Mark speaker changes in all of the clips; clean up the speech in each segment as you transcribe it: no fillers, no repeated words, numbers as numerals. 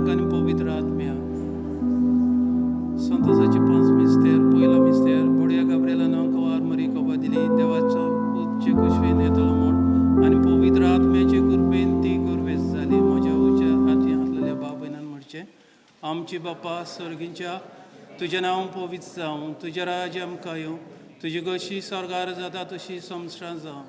Speaker 1: पुताक आनी पवित्र आत्म्याक. संतोषाचे पांच मिस्तेर. पयलो मिस्तेर, बुडया गाब्रिएलान आमकां मरी खबर दिली, देवाचो पूतचे कुशवेन येतलो म्हूण आनी पवित्र आत्म्याचे कृपेन ती गुरवेस जाली. म्हज्या उच्या हाती आसलेल्या बाबयनान म्हणचें, आमची बापा सर्गींच्या, तुजें नांव पवित्र जावं, तुजें राज्य आमकां येवं, तुजी कशी स्वर्गार जाता तशी संवसारांत जावं.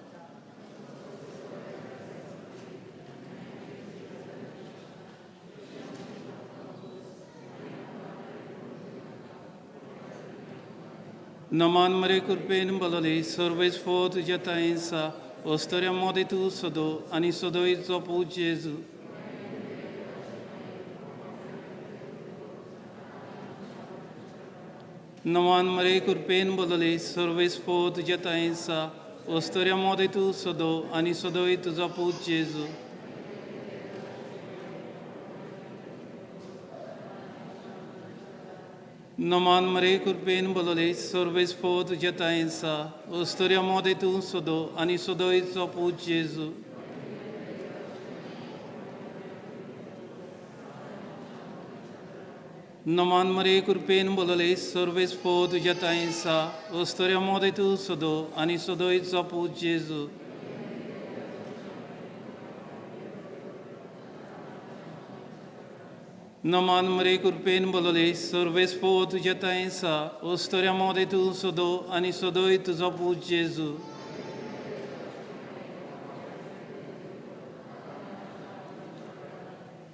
Speaker 1: नमान मरे कृपेन बलले, सर्वेस फो तुज्या तांयसा, अस्तऱ्या मोदें तूं सदो आनी सदोयचो पूत जेजू. नमान मरे कृपेन बलले, सर्वेस फो तुज्या तांयसा, अस्तऱ्या मोदें तूं सदो आनी सदोय तुजो पूत जेजू. नमान मरे कृपेन बलले, सर्वेस फो तुज्या तांयसा, अस्तऱ्या मोदें तूं सदो आनी सदोयचो पूत जेजू. नमान मरे कृपेन बलले, सर्वेस फो तुज्या तांयसा, अस्तऱ्या मोदें तूं सदो आनी सदोयचो पूत जेजू. नमान मरे कृपेन बलले, सर्वेस फो तुज्या तांयसा, अस्तऱ्या मोदें तूं सदो आनी सदोय तुजो पूत जेजू.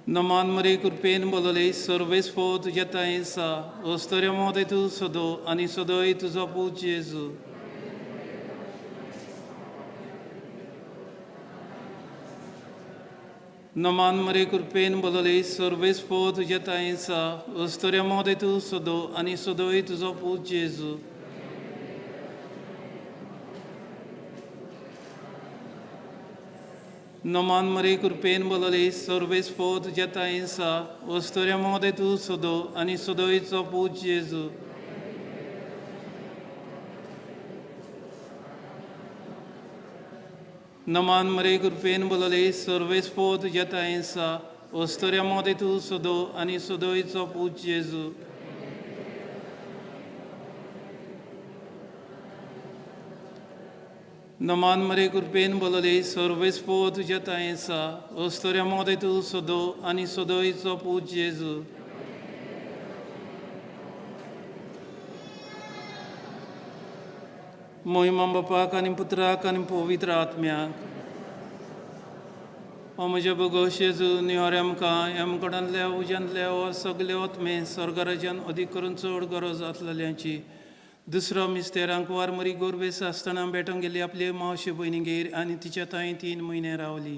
Speaker 1: नमान मरे कृपेन बलले, सर्वेस फो तुज्या तांयसा, अस्तऱ्या मोदें तूं सदो आनी सदोय तुजो पूत जेजू. नमान मरे कृपेन बलले, सर्वेस फो तुज्या तांयसा, अस्तऱ्या मोदें तूं सदो आनी सदोय तुजो पूत जेजू. नमान मरे कृपेन बलले, सर्वेस फो तुज्या तांयसा, अस्तऱ्या मोदें तूं सदो आनी सदोयचो पूत जेजू. नमान मरे कृपेन बलले, सर्वेस फो तुज्या तांयसा, अस्तऱ्या मोदें तूं सदो आनी सदोयचो पूत जेजू. नमान मरे कृपेन बलले, सर्वेस फो तुज्या तांयसा, अस्तऱ्या मोदें तूं सदो आनी सदोयचो पूत जेजू. मोहिमा बापाक आनी पुत्राक आनी पवित्र आत्म्याक. ओ म्हज्या बोगोस जेजू, निवार आमकां यमकडांतल्या उज्यांतल्या वा सगले आत्मे स्वर्गराज्यान अदीक करून चड गरज आसलेल्यांची. दुसरो मिस्तेरांक वार मरी गोरवेस आसतना भेटोंक गेली आपले मावशे भयणीगेर आनी तिच्या थंय 3 म्हयने रावली.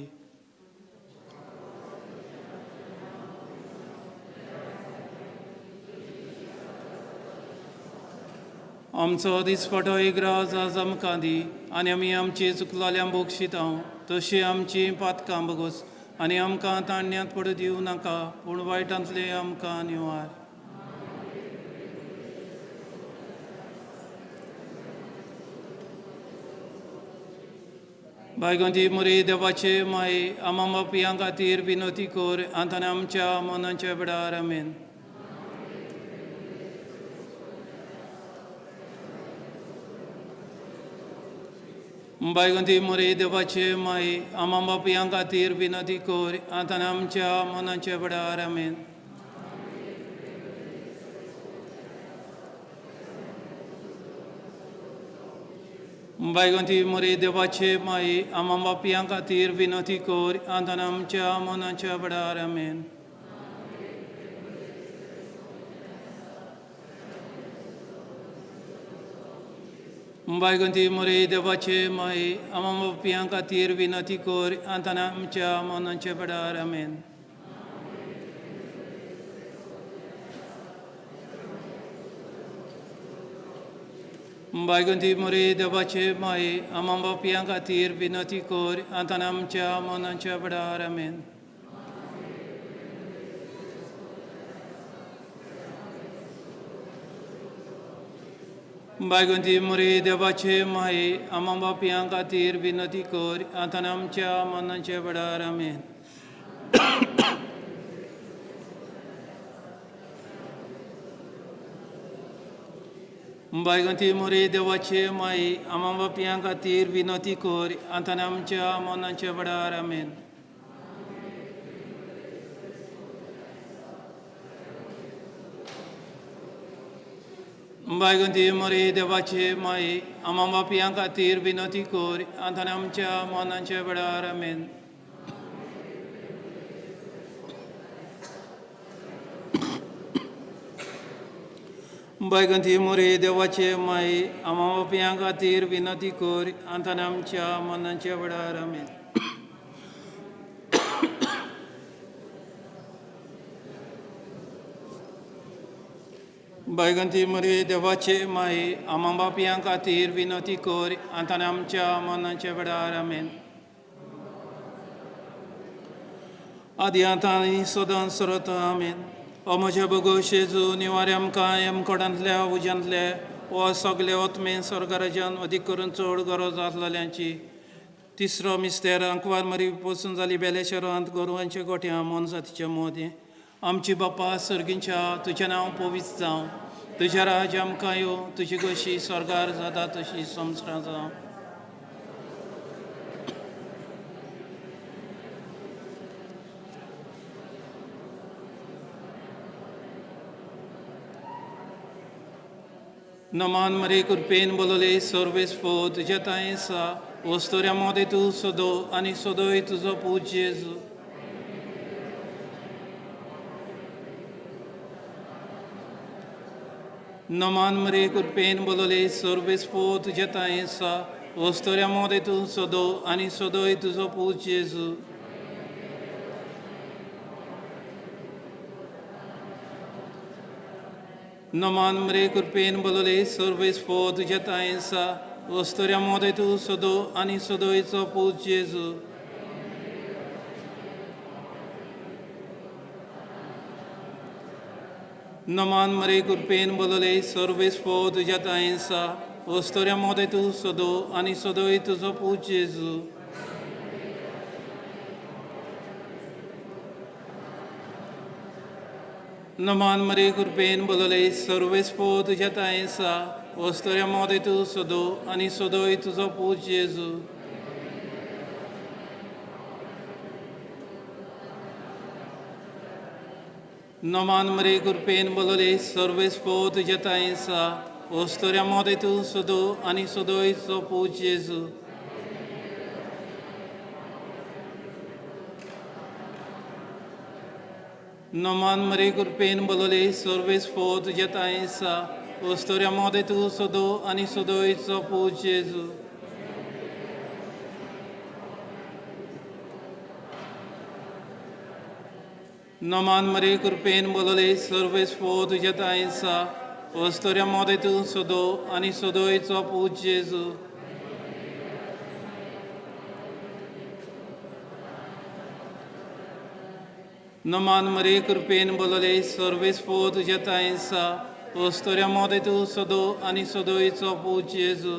Speaker 1: आमचो दिसपटो इग्राज आज आमकां दी आनी आमी आमची चुकलोल्यांक बक्षिता तशी आमची पातकां बगोस आनी आमकां ताणण्यात पडू दिवं नाका, पूण वायटांतले आमकां निवार. बायगंती मोरी देवाचे माये, आमा बापयां खातीर विनोती कर आतां आमच्या मनाच्या वेळार. आमेन. बायगंती मोरी देवाचे माये, आमा बापयां खातीर विनोती कर आतां आमच्या मनाच्या वेळार. आमेन. बायगंती मोरी देवाचे माये, आमा बापयां खातीर विनोती कर आतां आमच्या मनाच्या वेळार. आमेन. बायगंती मोरी देवाचे माये, आमा बापयां खातीर विनोती कर आतां आमच्या मनाच्या वेळार. आमेन. बायगंती मोरी देवाचे माये, आमा बापयां खातीर विनोती कर आतां आमच्या मनाच्या वेळार. आमेन. बायगंती मोरी देवाचे माये, आमा बापयां खातीर विनोती कर आतां आमच्या मनाच्या वेळार. आमेन. बायगंती मोरी देवाचे माई आमा बापयां खातीर विनोती कर आतां आमच्या मनाच्या वेळार आमेन. बायगंती मोरी देवाचे माई आमा बापयां खातीर विनोती कर आतां आमच्या मनाच्या वेळार आमेन. बायगंती मोरी देवाचे माई आमा बापयां खातीर विनोती कर आतां आमच्या मनाच्या वेळार आमेन. बायगंती मोरी देवाचे माई आमा बापयां खातीर विनोती कर आतां आमच्या मनाच्या वेळार आमेन. आदी आतां आनी सदां सरत आमेन. ओ म्हज्या भोगोश जेजू निवारे आमकां यमकोडांतल्या उज्यांतले हो सगळे ओतमे स्वर्गराज्यान अदीक करून चड गरज आसलेल्यांची. तिसरो मिस्तेर आंकवार मरी पसून जाली बेले शहरांत गोरवांच्या गोठ्या मोनजातीच्या मोदें. आमची बापा सर्गींच्या तुजें नांव पवित्र जावं, तुज्या राज्य आमकां येवं, तुजी कशी स्वर्गार जाता तशी संवसारांत जावं. नमान मरे कृपेन बोलले सर्वेस पो तुज्या तांय सा वस्तोऱ्या मोदें तूं सदो आनी सदोय तुजो पूत जेजू. नमान मरे कृपेन बोलले सर्वेस पो तुज्या तांय सा वस्तोऱ्या मोदें तूं सदो आनी सदोय तुजो पूत जेजू. नमान मरे कृपेन बोलले सर्वेस पो तुज्या तांय सा वस्तोऱ्या मोदें तूं सदो आनी सदोयचो पूत जेजू. नमान मरे कृपेन बोलले सर्वेस पो तुज्या तांय सा वस्तोऱ्या मोदें तूं सदो आनी सदोय तुजो पूत जेजू. नमान मरे कृपेन बोलले सर्वेस पो तुज्या तांय सा वस्तोऱ्या मोदें तूं सदो आनी सदोय तुजो पूत जेजू. नमान मरे कृपेन बोलले सर्वेस पो तुज्या तांय सा वस्तोऱ्या मोदें तूं सदो आनी सदोय तुजो पूत जेजू. नमान मरे कृपेन बोलले सर्वेस पो तुज्या तांय सा वस्तोऱ्या मोदें तूं सदो आनी सदोय तुजो पूत जेजू. नमान मरे कृपेन बोलले सर्वेस पो तुज्या तांय सा वस्तोऱ्या मोदें तूं सदो आनी सदोय तुजो पूत जेजू. नमान मरे कृपेन बोलले सर्वेस पो तुज्या तांय सा वस्तोऱ्या मोदें तूं सदो आनी सदोय तुजो पूत जेजू.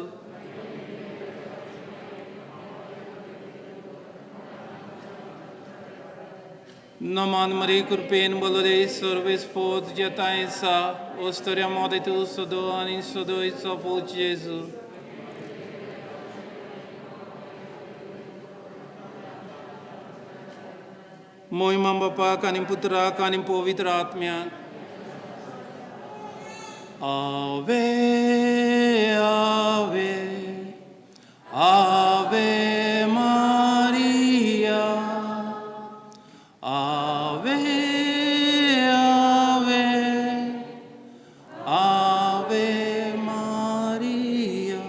Speaker 1: नमान मरे कृपेन बोलले सर्वेस पो तुज्या तांय सा वस्तोऱ्या मोदें तूं सदो आनी सदोय तुजो पूत जेजू. मोहिमा बापाक आनी पुत्राक आनी पवित्र आत्म्याक. Ave Ave Ave Maria Ave Ave Ave Maria.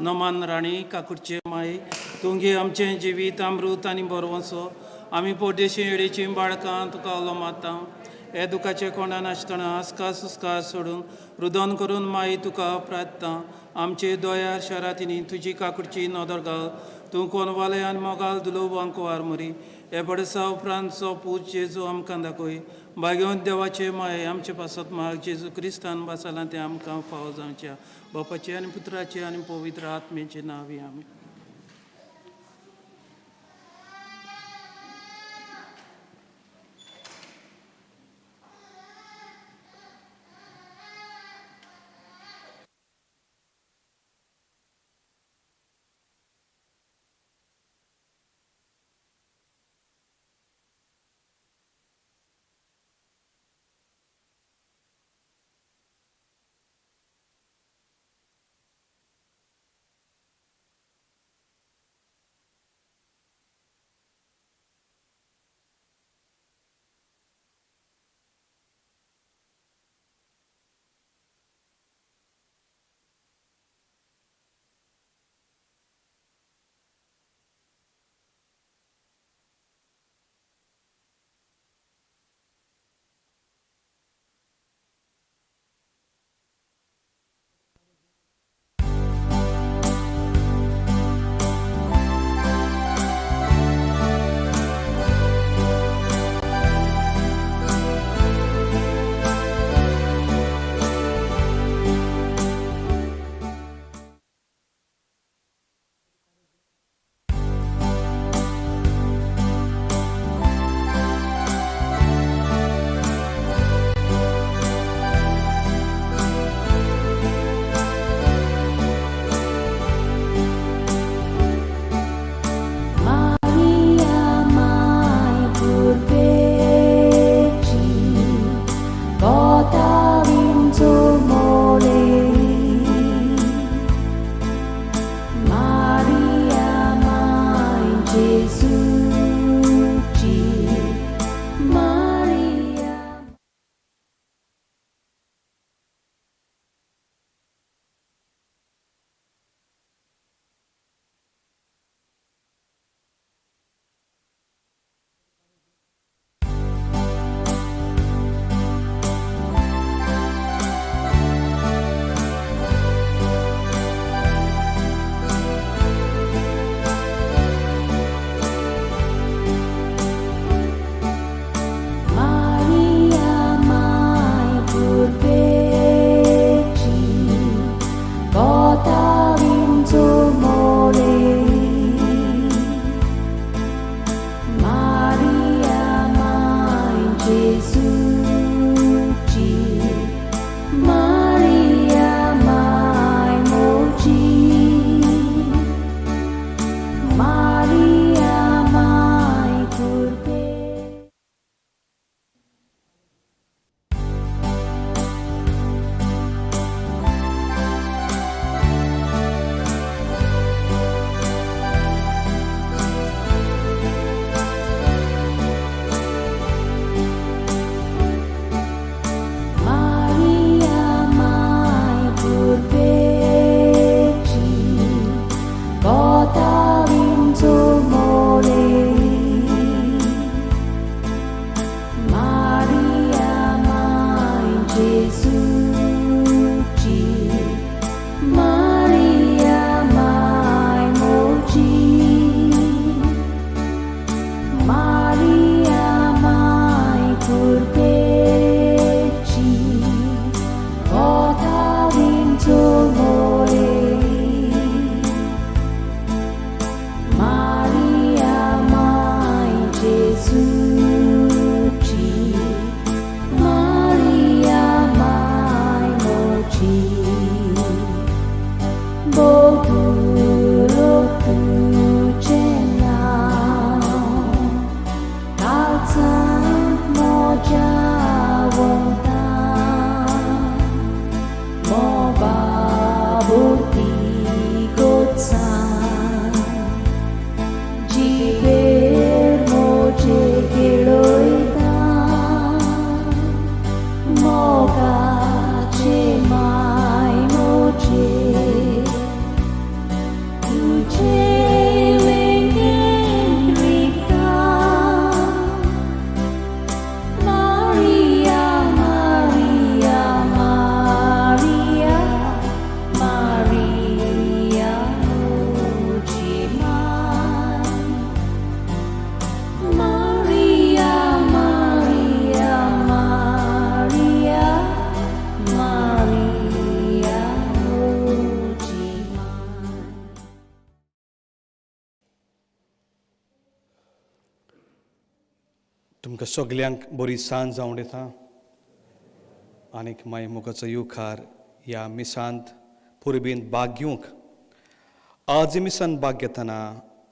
Speaker 1: नमान राणी काकुटचे माई तुंगे आमचें जिवीत अमृत आनी बरवसो आमी परदेशी येडेची बाळकां तुका उलो मारता. हे दुखाचे कोणान आसतना आसका सुस्कार सोडून रुदन करून माई तुका प्रार्थना. आमचे दोयार शरातिनी तुजी काकुटची नदर घाल तूं कोनवाले आनी मोगाल दुलो वांकवार मरी. हे बडसा उपरांतचो पूत जेजू आमकां दाखय. भाग्यवंत देवाचे माये आमचे पासत माग जेजू क्रिस्तान बसलां तें आमकां फावो जावच्या. बापाचे आनी पुत्राचे आनी पवित्र आत्म्याचे नांवी आमी.
Speaker 2: तुमकां सगल्यांक बरी सांज जावन येता आनीक मागीर मोगाचो येवकार ह्या मिसांत पुरबींत भाग घेवंक. आज मिसान भाग घेतना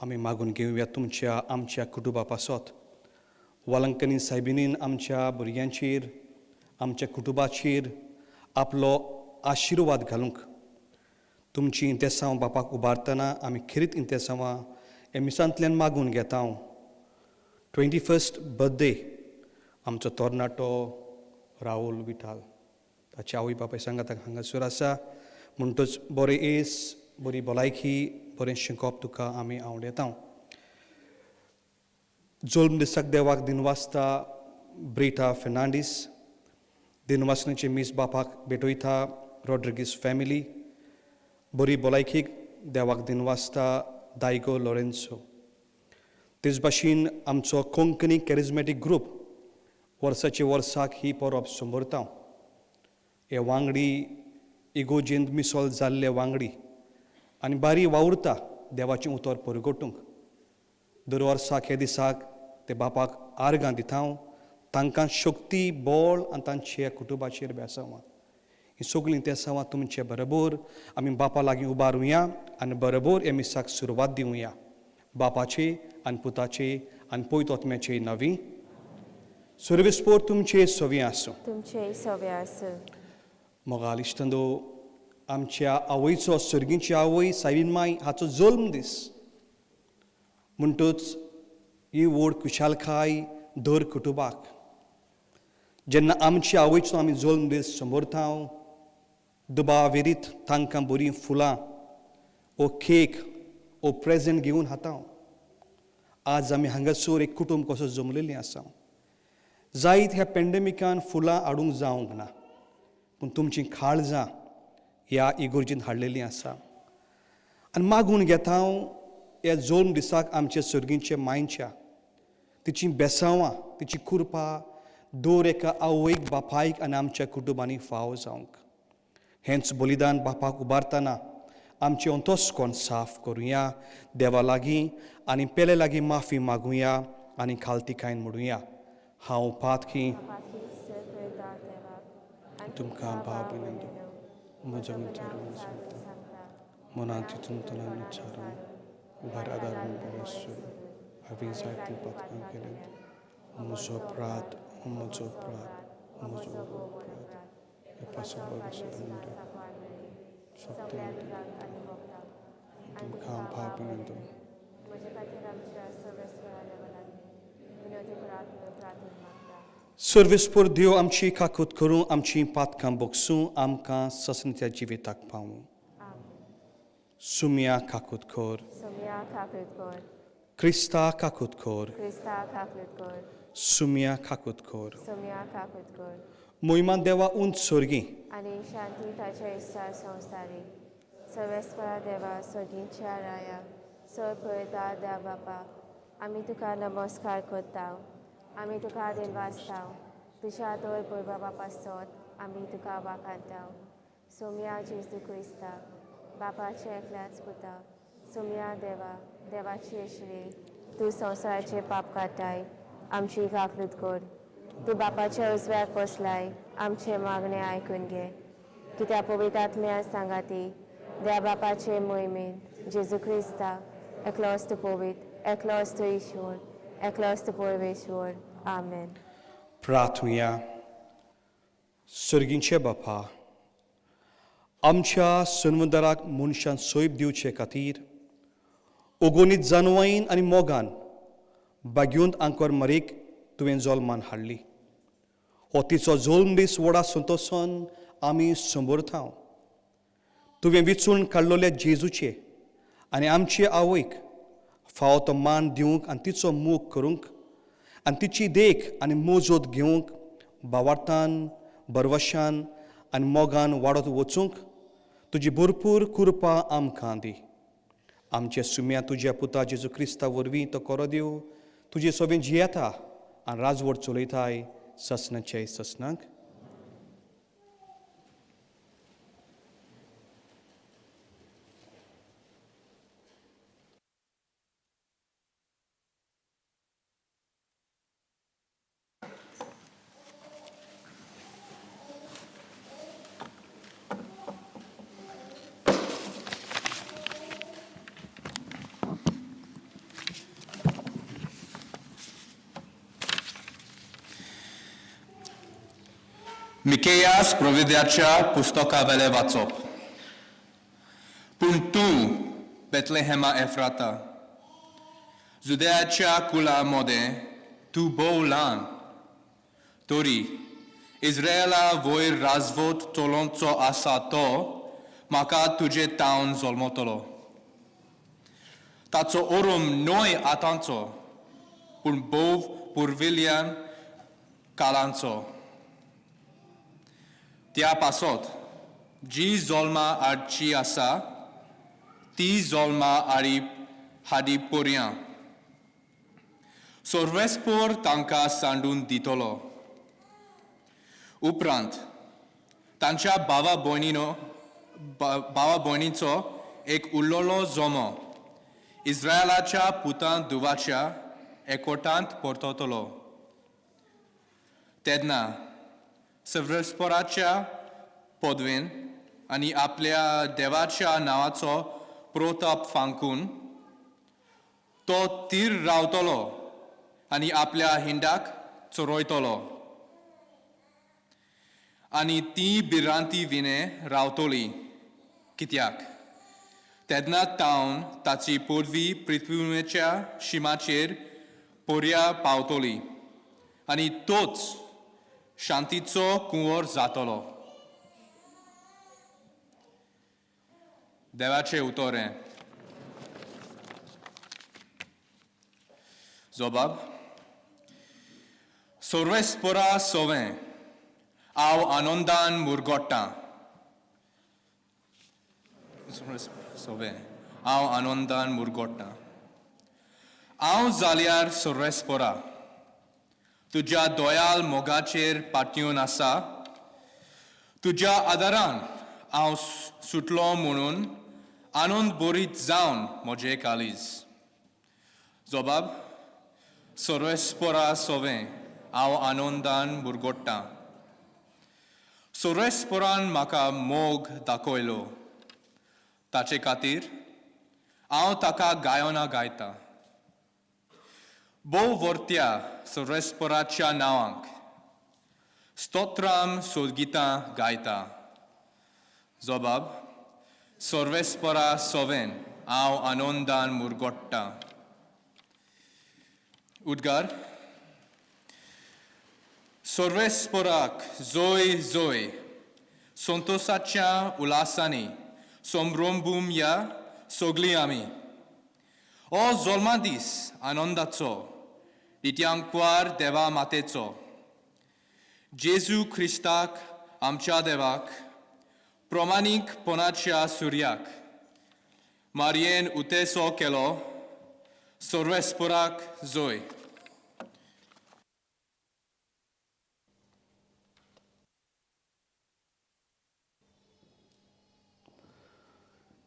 Speaker 2: आमी मागून घेवया तुमच्या आमच्या कुटुंबा पासत. वालंकनी सायबिनीन आमच्या भुरग्यांचेर आमच्या कुटुंबाचेर आपलो आशिर्वाद घालूंक. तुमची इंतेसांव बापाक उबारतना आमी खेरीत इंतेसांवां हे मिसांतल्यान मागून घेता. 21st birthday आमचो तरणाटो राहुल विठाल ताची आवय बापाय सांगात हांगासर आसा म्हणटच बरें येस बरी भलायकी बरें शिकप तुका आमी आवडयता. जल्म दिसाक देवाक दिनवासता ब्रिटा फेर्नांडीस दिनवासनेचे मीस बापाक भेटयता रॉड्रिगीस फॅमिली बरी भलायकीक देवाक दिनवासता दायगो लॉरेन्सो. तेच भाशेन आमचो कोंकणी कॅरिजमॅटीक ग्रूप वर्साचे वर्साक ही परब समरता. हे वांगडी इगोजेंत मिसोल जाल्ले वांगडी आनी बारी वावुरता देवाचें उतर परगटूंक. दर वर्साक हे दिसाक ते बापाक आर्गां दिता तांकां शक्ती बळ आनी तांच्या कुटुंबाचेर बेसांवां. ही सगळीं तेसांवां तुमचे बरोबर आमी बापा लागीं उबारुया आनी बरोबर हे मिसाक सुरवात दिवया. बापाचे आनी पुताचे आनी पवित्र नवी सर्वेस्पोर तुमचे सवी आसूं.
Speaker 3: तुमचे सवे आसूं.
Speaker 2: मोगाल इश्टंदो आमच्या आवयचो सर्गीची आवय सायबीन माय हाचो जल्म दीस म्हणटच ही व्हड खुशालकाय दर कुटुंबाक. जेन्ना आमच्या आवयचो आमी जल्म दीस समरता दुबाव वेरीत तांकां बरीं फुलां ओ केक ओ प्रेजेंट घेवन हाता. आज आमी हांगासर एक कुटुंब कसो जमलेलीं आसा. जायत ह्या पेंडेमिकान फुलां हाडूंक जावंक ना पूण तुमचीं काळजां ह्या इगोर्जीन हाडलेलीं आसा आनी मागून घेता हांव ह्या जल्म दिसाक आमच्या सर्गींच्या मांयच्या तिचीं बेसांवां तिची कुरपा दर एका आवयक बापायक आनी आमच्या कुटुंबांनी फाव जावंक. हेंच बलिदान बापाक उबारतना आमचें अंतस्कोण साफ करुया देवा लागीं आनी पेले लागीं माफी मागुया आनी खालतिकायन म्हणुया. हांव पातकी तुमकां भाव भयणींनो म्हजो सांगता मनांत तितून तणान विचारून उबार आदार बरें हांवें जायतीं पातकां केल्यांत. म्हजो अपराध म्हजो अपराध म्हजो अपराध हे पासत तुमकां भाव भयणींनो. सर्वेस्पोर देव आमची काकूत करूं आमची पातकां बोगसूं आमकां ससनत्या जिविताक पावूं. सुम्या काकूत कर.
Speaker 3: सुम्या काकूत कर.
Speaker 2: क्रिस्ता काकूत कर.
Speaker 3: क्रिस्ता काकूत कर.
Speaker 2: सुम्या काकूत कर.
Speaker 3: सुम्या काकूत कर.
Speaker 2: मोहिमा देवा उंच सोर्गी
Speaker 3: आनी शांती ताच्या इश्टा संवसारी. सर्वेस्परा देवा सोगींच्या राया सर पळयता देव बापा आमी तुका नमस्कार करता आमी तुका दिनवासता तुज्या दर पळय बापा सोत आमी तुका वाखाणता. सोम्या जेजू क्रिस्ता बापाचे एकल्याच पुता सोम्या देवा देवाची आशिल्ली तूं संवसाराचे पाप काडटाय आमची काकलूत कर. तूं बापाच्या उजव्याक बसलाय आमचे मागणें आयकून घे. कित्याक पवित्र आत्म्या सांगाती देव बापाचे मोहिमेन जेजू क्रिस्ता एकलोच तूं पवित्र एकलोच तूं ईश्वर एकलोच तूं परमेश्वर. आमेन.
Speaker 2: प्रार्थुया. सर्गींचे बापा आमच्या सनवंदराक मनशान सोयप दिवचे खातीर ओगोनीत जानवायन आनी मोगान बागयोंत आंकोर मरीक तुवें जल्मान हाडली. हो तिचो जल्म दीस व्हडा संतोसान आमी समरता. तुवें विचून काडलेल्या जेजूचे आनी आमचे आवयक फावो तो मान दिवंक आनी तिचो मोग करूंक आनी तिची देख आनी मोजोत घेवंक बावार्थान बरवशान आनी मोगान वाडत वचूंक तुजी भरपूर कृपा आमकां दी. आमचे सुम्या तुज्या पुता जेजू क्रिस्ता वरवीं तो करो दिव तुजे सोबें जियेता आनी राजवट चलयताय ससनाचे ससनाक.
Speaker 4: मिकेयास प्रोविद्याच्या पुस्तकावेलें वाचप. पूण तूं बेतलेहेमा एफ्राता, जुदयाच्या कुळा मदें तूं भोव ल्हान, तरी इस्रायला वयर राजवट चलोवचो आसा तो म्हाका तुजे तावन जल्मतलो. ताचो ओरम न्हय आतांचो, पूण भोव पुर्विल्ल्यान काळांचो. त्या पासत जी जल्मा हाडची आसा ती जल्मा हाडी हाडी पोरयां सर्वेस्पोर तांकां सांडून दितलो. उपरांत तांच्या भावा भयणीचो एक उरलेलो जमो इस्रायलाच्या पुतां धुवाच्या एकवटांत परततलो. तेन्ना सर्वेस्पोराच्या पदवेन आनी आपल्या देवाच्या नांवाचो प्रोताप फांकून तो थीर रावतलो आनी आपल्या हिंडाक चरयतलो आनी ती भिरांती विणें रावतली. कित्याक तेन्ना तावन ताची पदवी पृथ्वीच्या शिमाचेर पोरया पावतली आनी तोच शांतीचो कुंवर जातलो. देवाचें उतर हें. जबाब. सर्वेस्पोरा सोवें हांव आनंदान मुरगोट्टां. सोवें हांव आनंदान मुरगोट्टां. हांव जाल्यार सर्वेस्पोरा तुज्या दोयाल मोगाचेर पातयेवन आसा. तुज्या आदारान हांव सुटलो म्हणून आनंद बरीत जावन म्हजें काळीज. जबाब. सर्वेस्पोरा सोवें हांव आनंदान मुरगोट्टां. सर्वेस्पोरान म्हाका मोग दाखयलो, ताचे खातीर हांव ताका गायनां गायतां. भोव वर्त्या सर्वेस्पोराच्या नांवांक स्तोत्रां सोदगितां गायता. जबाब. सर्वेस्पोरा सोवेन हांव आनंदान मुरगोट्टां. उद्गार. सर्वेस्पोराक जोय जोय, संतोसाच्या उल्हासांनी संभ्रमया सगळीं आमी. ओ जल्मा दीस आनंदाचो, नित्यांकवार देवा मातेचो, जेजू ख्रिस्ताक आमच्या देवाक, प्रमाणीकपणाच्या सुर्याक मारयेन उतेसो केलो. सर्वेस्पोराक जोय.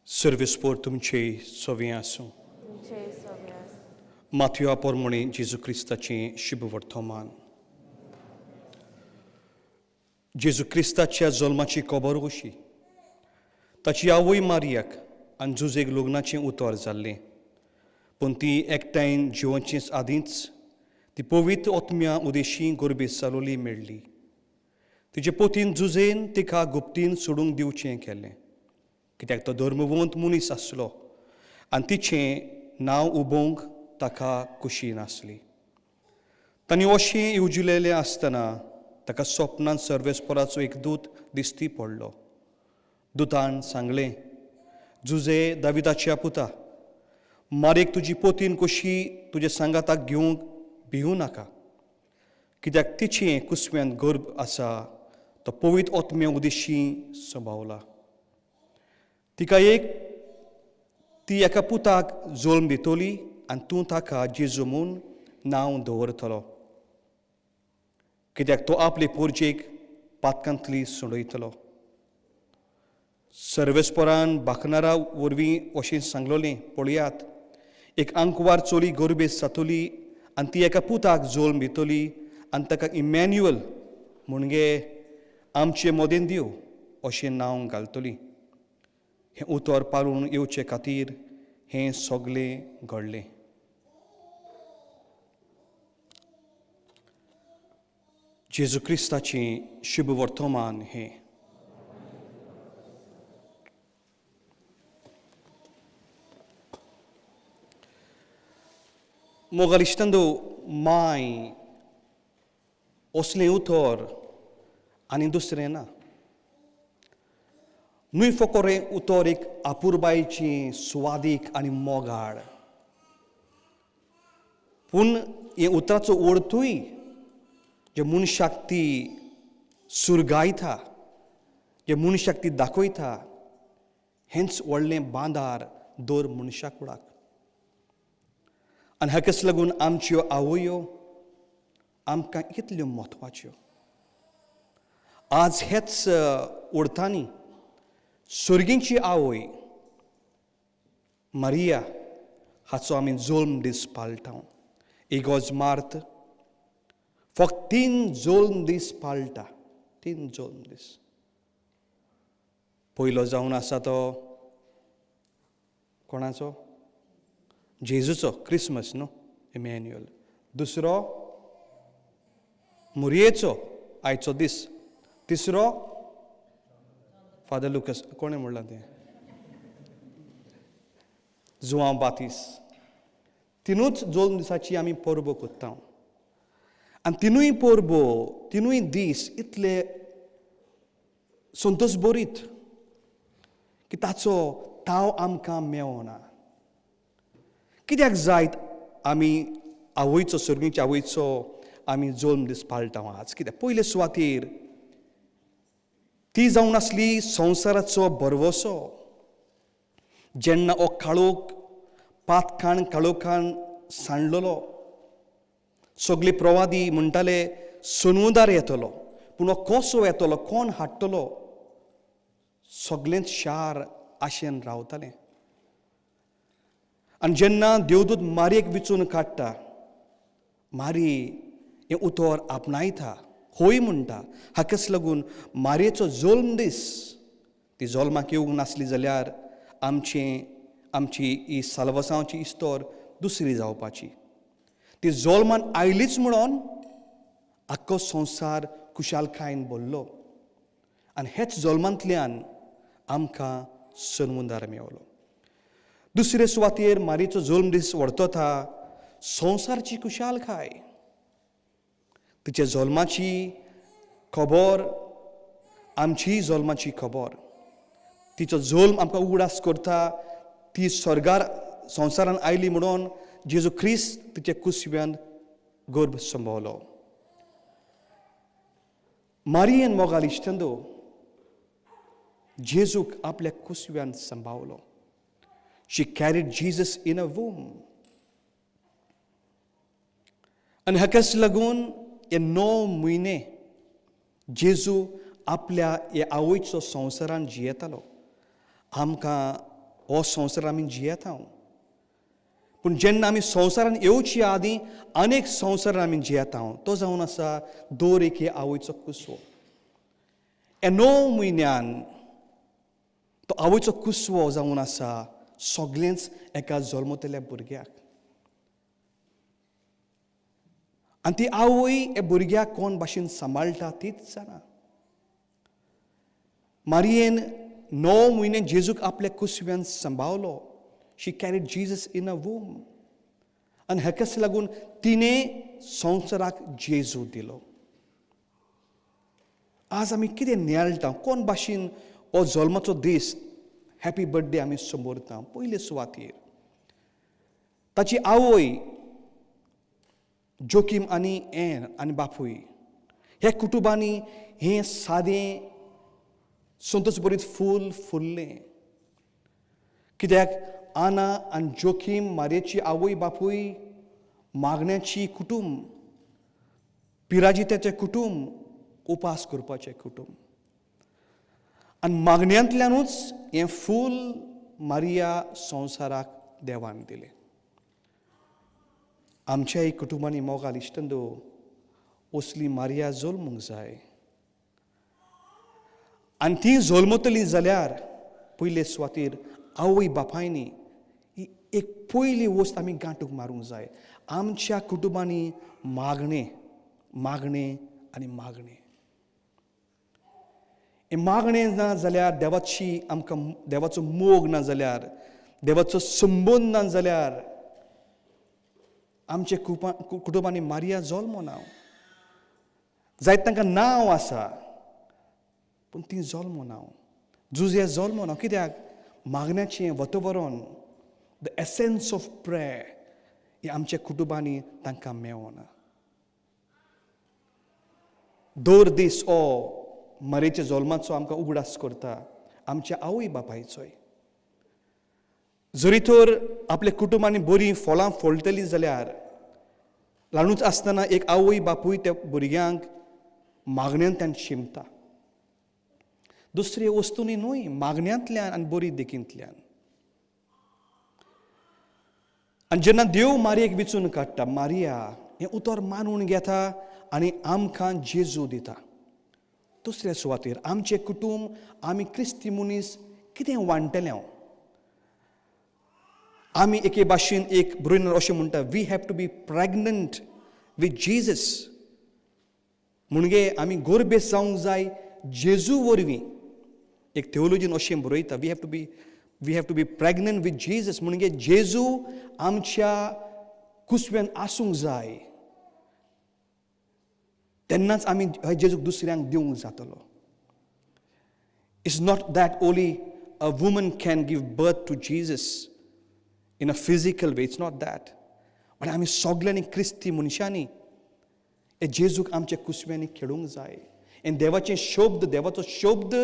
Speaker 2: सर्वेस्पोर तुमचे सोवें आसूं.
Speaker 3: तुमचे सोबे आसूं.
Speaker 2: माथ्युआ पोरमोणे जेजू क्रिस्ताचें शुभ वर्तमान. जेजू क्रिस्ताच्या जल्माची खबर अशी: ताची आवय मारियाक आनी जुजेक लग्नाचें उतर जाल्लें, पूण ती एकठांय जिवनचेच आदींच ती पवित्र ओत्म्या उदेशी गोरबेस चालवली मेळ्ळी. तिचे पोतीन जुजेन तिका गुप्तीन सोडूंक दिवचें केलें, कित्याक तो धर्मवंत मनीस आसलो आनी तिचें नांव उबोवंक ताका खुशी नासली. तांणी अशें येवजिलेलें आसतना ताका सपनांत सर्वेस्पराचो एक दूत दिश्टी पडलो. दुतान सांगलें, जुजे दाविदाच्या पुता, मारेक तुजी पोतीन कशी तुजे सांगाताक घेवंक भिवूं नाका, कित्याक तिचें कुसव्यांत गर्भ आसा तो पवित्र ओत्म्या उदेशी सभावला. तिका एक ती एका पुताक जल्म दितली आनी तूं ताका जेजू म्हूण नांव दवरतलो, कित्याक तो आपले पोरजेक पातकांतली सोडयतलो. सर्वेस्परान बाकनारा वरवीं अशें सांगलोलें, पळयात, एक आंकवार चली गोरबेस जातली आनी ती एका पुताक जल्म दितली आनी ताका इमॅन्युअल, म्हणजे आमचे मदेन देव, अशें नांव घालतली. हें उतर पाळून येवचे खातीर हें सगलें घडलें. जेजू क्रिस्ताचें शुभ वर्तमान हें. मोगाल इश्टांनो, माय असलें उतर आनी दुसरें ना. न्हय फकत हें उतर एक आपुरबायेचें, सुवादीक आनी मोगाळ, पूण हे उतराचो अर्थूय जे मनशाक ती सुरगायता, जे मनशाक ती दाखयता, हेंच व्हडलें बांदार दर मनशा कुडाक. आनी हाकाच लागून आमच्यो आवयो आमकां इतल्यो म्हत्वाच्यो. आज हेच उरतानी सर्गींची आवय मारिया हाचो आमी जल्म दीस पाळटा. इगोज मार्त फक्त 3 जल्म दीस पाळटा, 3 जल्म दीस. पयलो जावन आसा तो कोणाचो? जेजूचो, क्रिसमस न्हू, इमॅन्युअल. दुसरो मुरयेचो, आयचो दीस. तिसरो फादर लुकस, कोणें म्हणलां तें? जुआंव बातीस. तिनूच जल्म दिसाची आमी परबो करता आनी तिनूय परबो, तिनूय दीस इतले संतोश बरीत की ताचो ताव आमकां मेवना. कित्याक जायत आमी आवयचो, सर्गीच्या आवयचो आमी जल्म दीस पाळटा आज? कित्याक? पयले सुवातेर ती जावन आसली संवसाराचो भरवसो. जेन्ना हो काळोख पातकान काळोखान सांडलेलो, सगळे प्रवादी म्हणटाले सनवदार येतलो, पूण हो कसो येतलो, कोण हाडटलो? सगळेंच शार आशेन रावतालें. आनी जेन्ना देवदूत मारयेक विचून काडटा, मारी हें उतर आपणायता, होय म्हणटा. हाकाच लागून मारयेचो जल्म दीस, ती जल्माक येवंक नासली जाल्यार आमची ही साल्वासांवची इस्तोर दुसरी जावपाची. ती जल्मान आयलीच म्हणून आख्खो संवसार खुशालकायेन भरलो आनी हेच जल्मांतल्यान आमकां सनमुंदार मेवलो. दुसरे सुवातेर मारीचो जल्म दीस वर्तता संवसारची खुशालकाय. तिच्या जल्माची खबर आमची जल्माची खबर. तिचो जल्म आमकां उगडास करता ती स्वर्गार संवसारान आयली म्हणून जेजू क्रिस्त तिच्या कुसव्यान गर्भ संभवलो. मारियेन मोगाल इश्टंदो जेजूक आपल्या कुसव्यान संभावलो. She carried Jesus in a womb. आनी हाकाच लागून हे 9 म्हयने जेजू आपल्या हे आवयचो संवसारान जियेतालो. आमकां हो संवसार आमी जियेता, पूण जेन्ना आमी संवसारान येवचे आदीं अनेक संवसारान आमी जियेता, तो जावन आसा दर एके आवयचो कुसवो. हे 9 म्हयन्यान तो आवयचो कुसवो जावन आसा सगळेंच एका जल्मतल्या भुरग्याक. आनी ती आवय हे भुरग्याक कोण भाशेन सांबाळटा तीच जाणा. मारियेन 9 म्हयने जेजूक आपल्या कुसव्यान सांबाळलो. She carried Jesus in a womb. आनी हाकाच लागून तिणें संवसाराक जेजू दिलो. आज आमी कितें नेळटा, कोण भाशेन हो जल्माचो दीस हॅपी बर्थडे आमी समोरता. पयले सुवातेर ताची आवय जोकीम आनी एन आनी बापूय ह्या कुटुंबांनी हें सादें संतोष बरीत फूल फुल्लें. कित्याक आना आनी जोकीम मारयेची आवय बापूय मागण्याची कुटुंब, पिराजित्याचें कुटुंब, उपास करपाचें कुटुंब. आनी मागण्यांतल्यानूच हें फूल मारिया संवसाराक देवान दिलें. आमच्याय कुटुंबांनी मोगाल इश्टंदो असली मारिया जल्मूंक जाय. आनी ती जल्मतली जाल्यार पयले सुवातेर आवय बापायनी ही एक पयली वस्त आमी गांठूंक मारूंक जाय. आमच्या कुटुंबांनी मागणें मागणें आनी मागणें. हें मागणें ना जाल्यार, देवाची आमकां देवाचो मोग ना जाल्यार, देवाचो संबंद ना जाल्यार आमचे कुटुंबांनी मारिया जल्मना. जायत तांकां नांव आसा पूण ती जल्मना, जुजे जल्मना. कित्याक? मागण्याचें वातावरण, the essence of prayer हें आमच्या कुटुंबांनी तांकां मेवना. दर दीस हो मारयेच्या जल्माचो आमकां उगडास करता आमच्या आवय बापायचोय. जरी तर आपल्या कुटुंबांनी बरीं फळां फळटलीं जाल्यार ल्हानूच आसतना एक आवय बापूय त्या भुरग्यांक मागण्यांतल्यान शिंपता, दुसरे वस्तूंनी न्हय, मागण्यांतल्यान आनी बरी देखींतल्यान. आनी जेन्ना देव मारयेक विचून काडटा, मारिया हें उतर मानून घेता आनी आमकां जेजू दिता. दुसऱ्या सुवातेर आमचें कुटूंब, आमी क्रिस्ती मनीस कितें वांट्टले हांव? आमी एके भाशेन एक ब्रुनर अशें म्हणटा, we have to be pregnant with Jesus. म्हणजे आमी गोरबेस जावंक जाय जेजू वरवीं. एक थियोलॉजीन अशें बरयता, we have to be pregnant with Jesus. म्हणजे जेजू आमच्या कुसव्यान आसूंक जाय, तेन्नाच आमी जेजूक दुसऱ्यांक दिवंक जातलो. It's not that only a woman can give birth to Jesus in a physical way, it's not that. But आमी सगल्यांनी क्रिस्ती मनशांनी हे जेजूक आमच्या कुसव्यांनी खेळूंक जाय. आनी देवाचे शब्द, देवाचो शब्द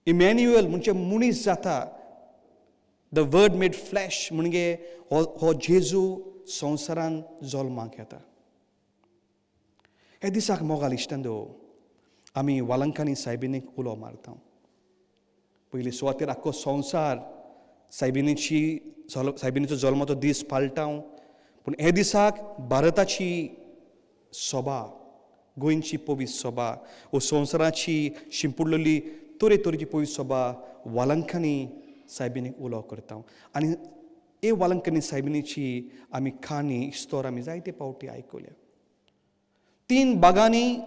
Speaker 2: इमॅन्युअल म्हणजे मनीस जाता, the word made flash, म्हणजे हो जेजू संवसारान जल्माक येता. हे दिसाक मोगाल इश्टांनो, आमी वालंकानी सायबिनीक उलो मारता. पयली सुवातेर आख्खो संवसार सायबिनीचो जल्माचो दीस पाळटा, पूण हे दिसाक भारताची सभा, गोंयची पवित्र सभा वो संवसाराची शिंपुडलेली तरेतरेची पवित्र सभा वालंकानी सायबिनीक उलो करता. आनी हे वालंकानी सायबिनीची आमी काणी, इस्तोर आमी जायते पावटी आयकल्या. तीन भागांनी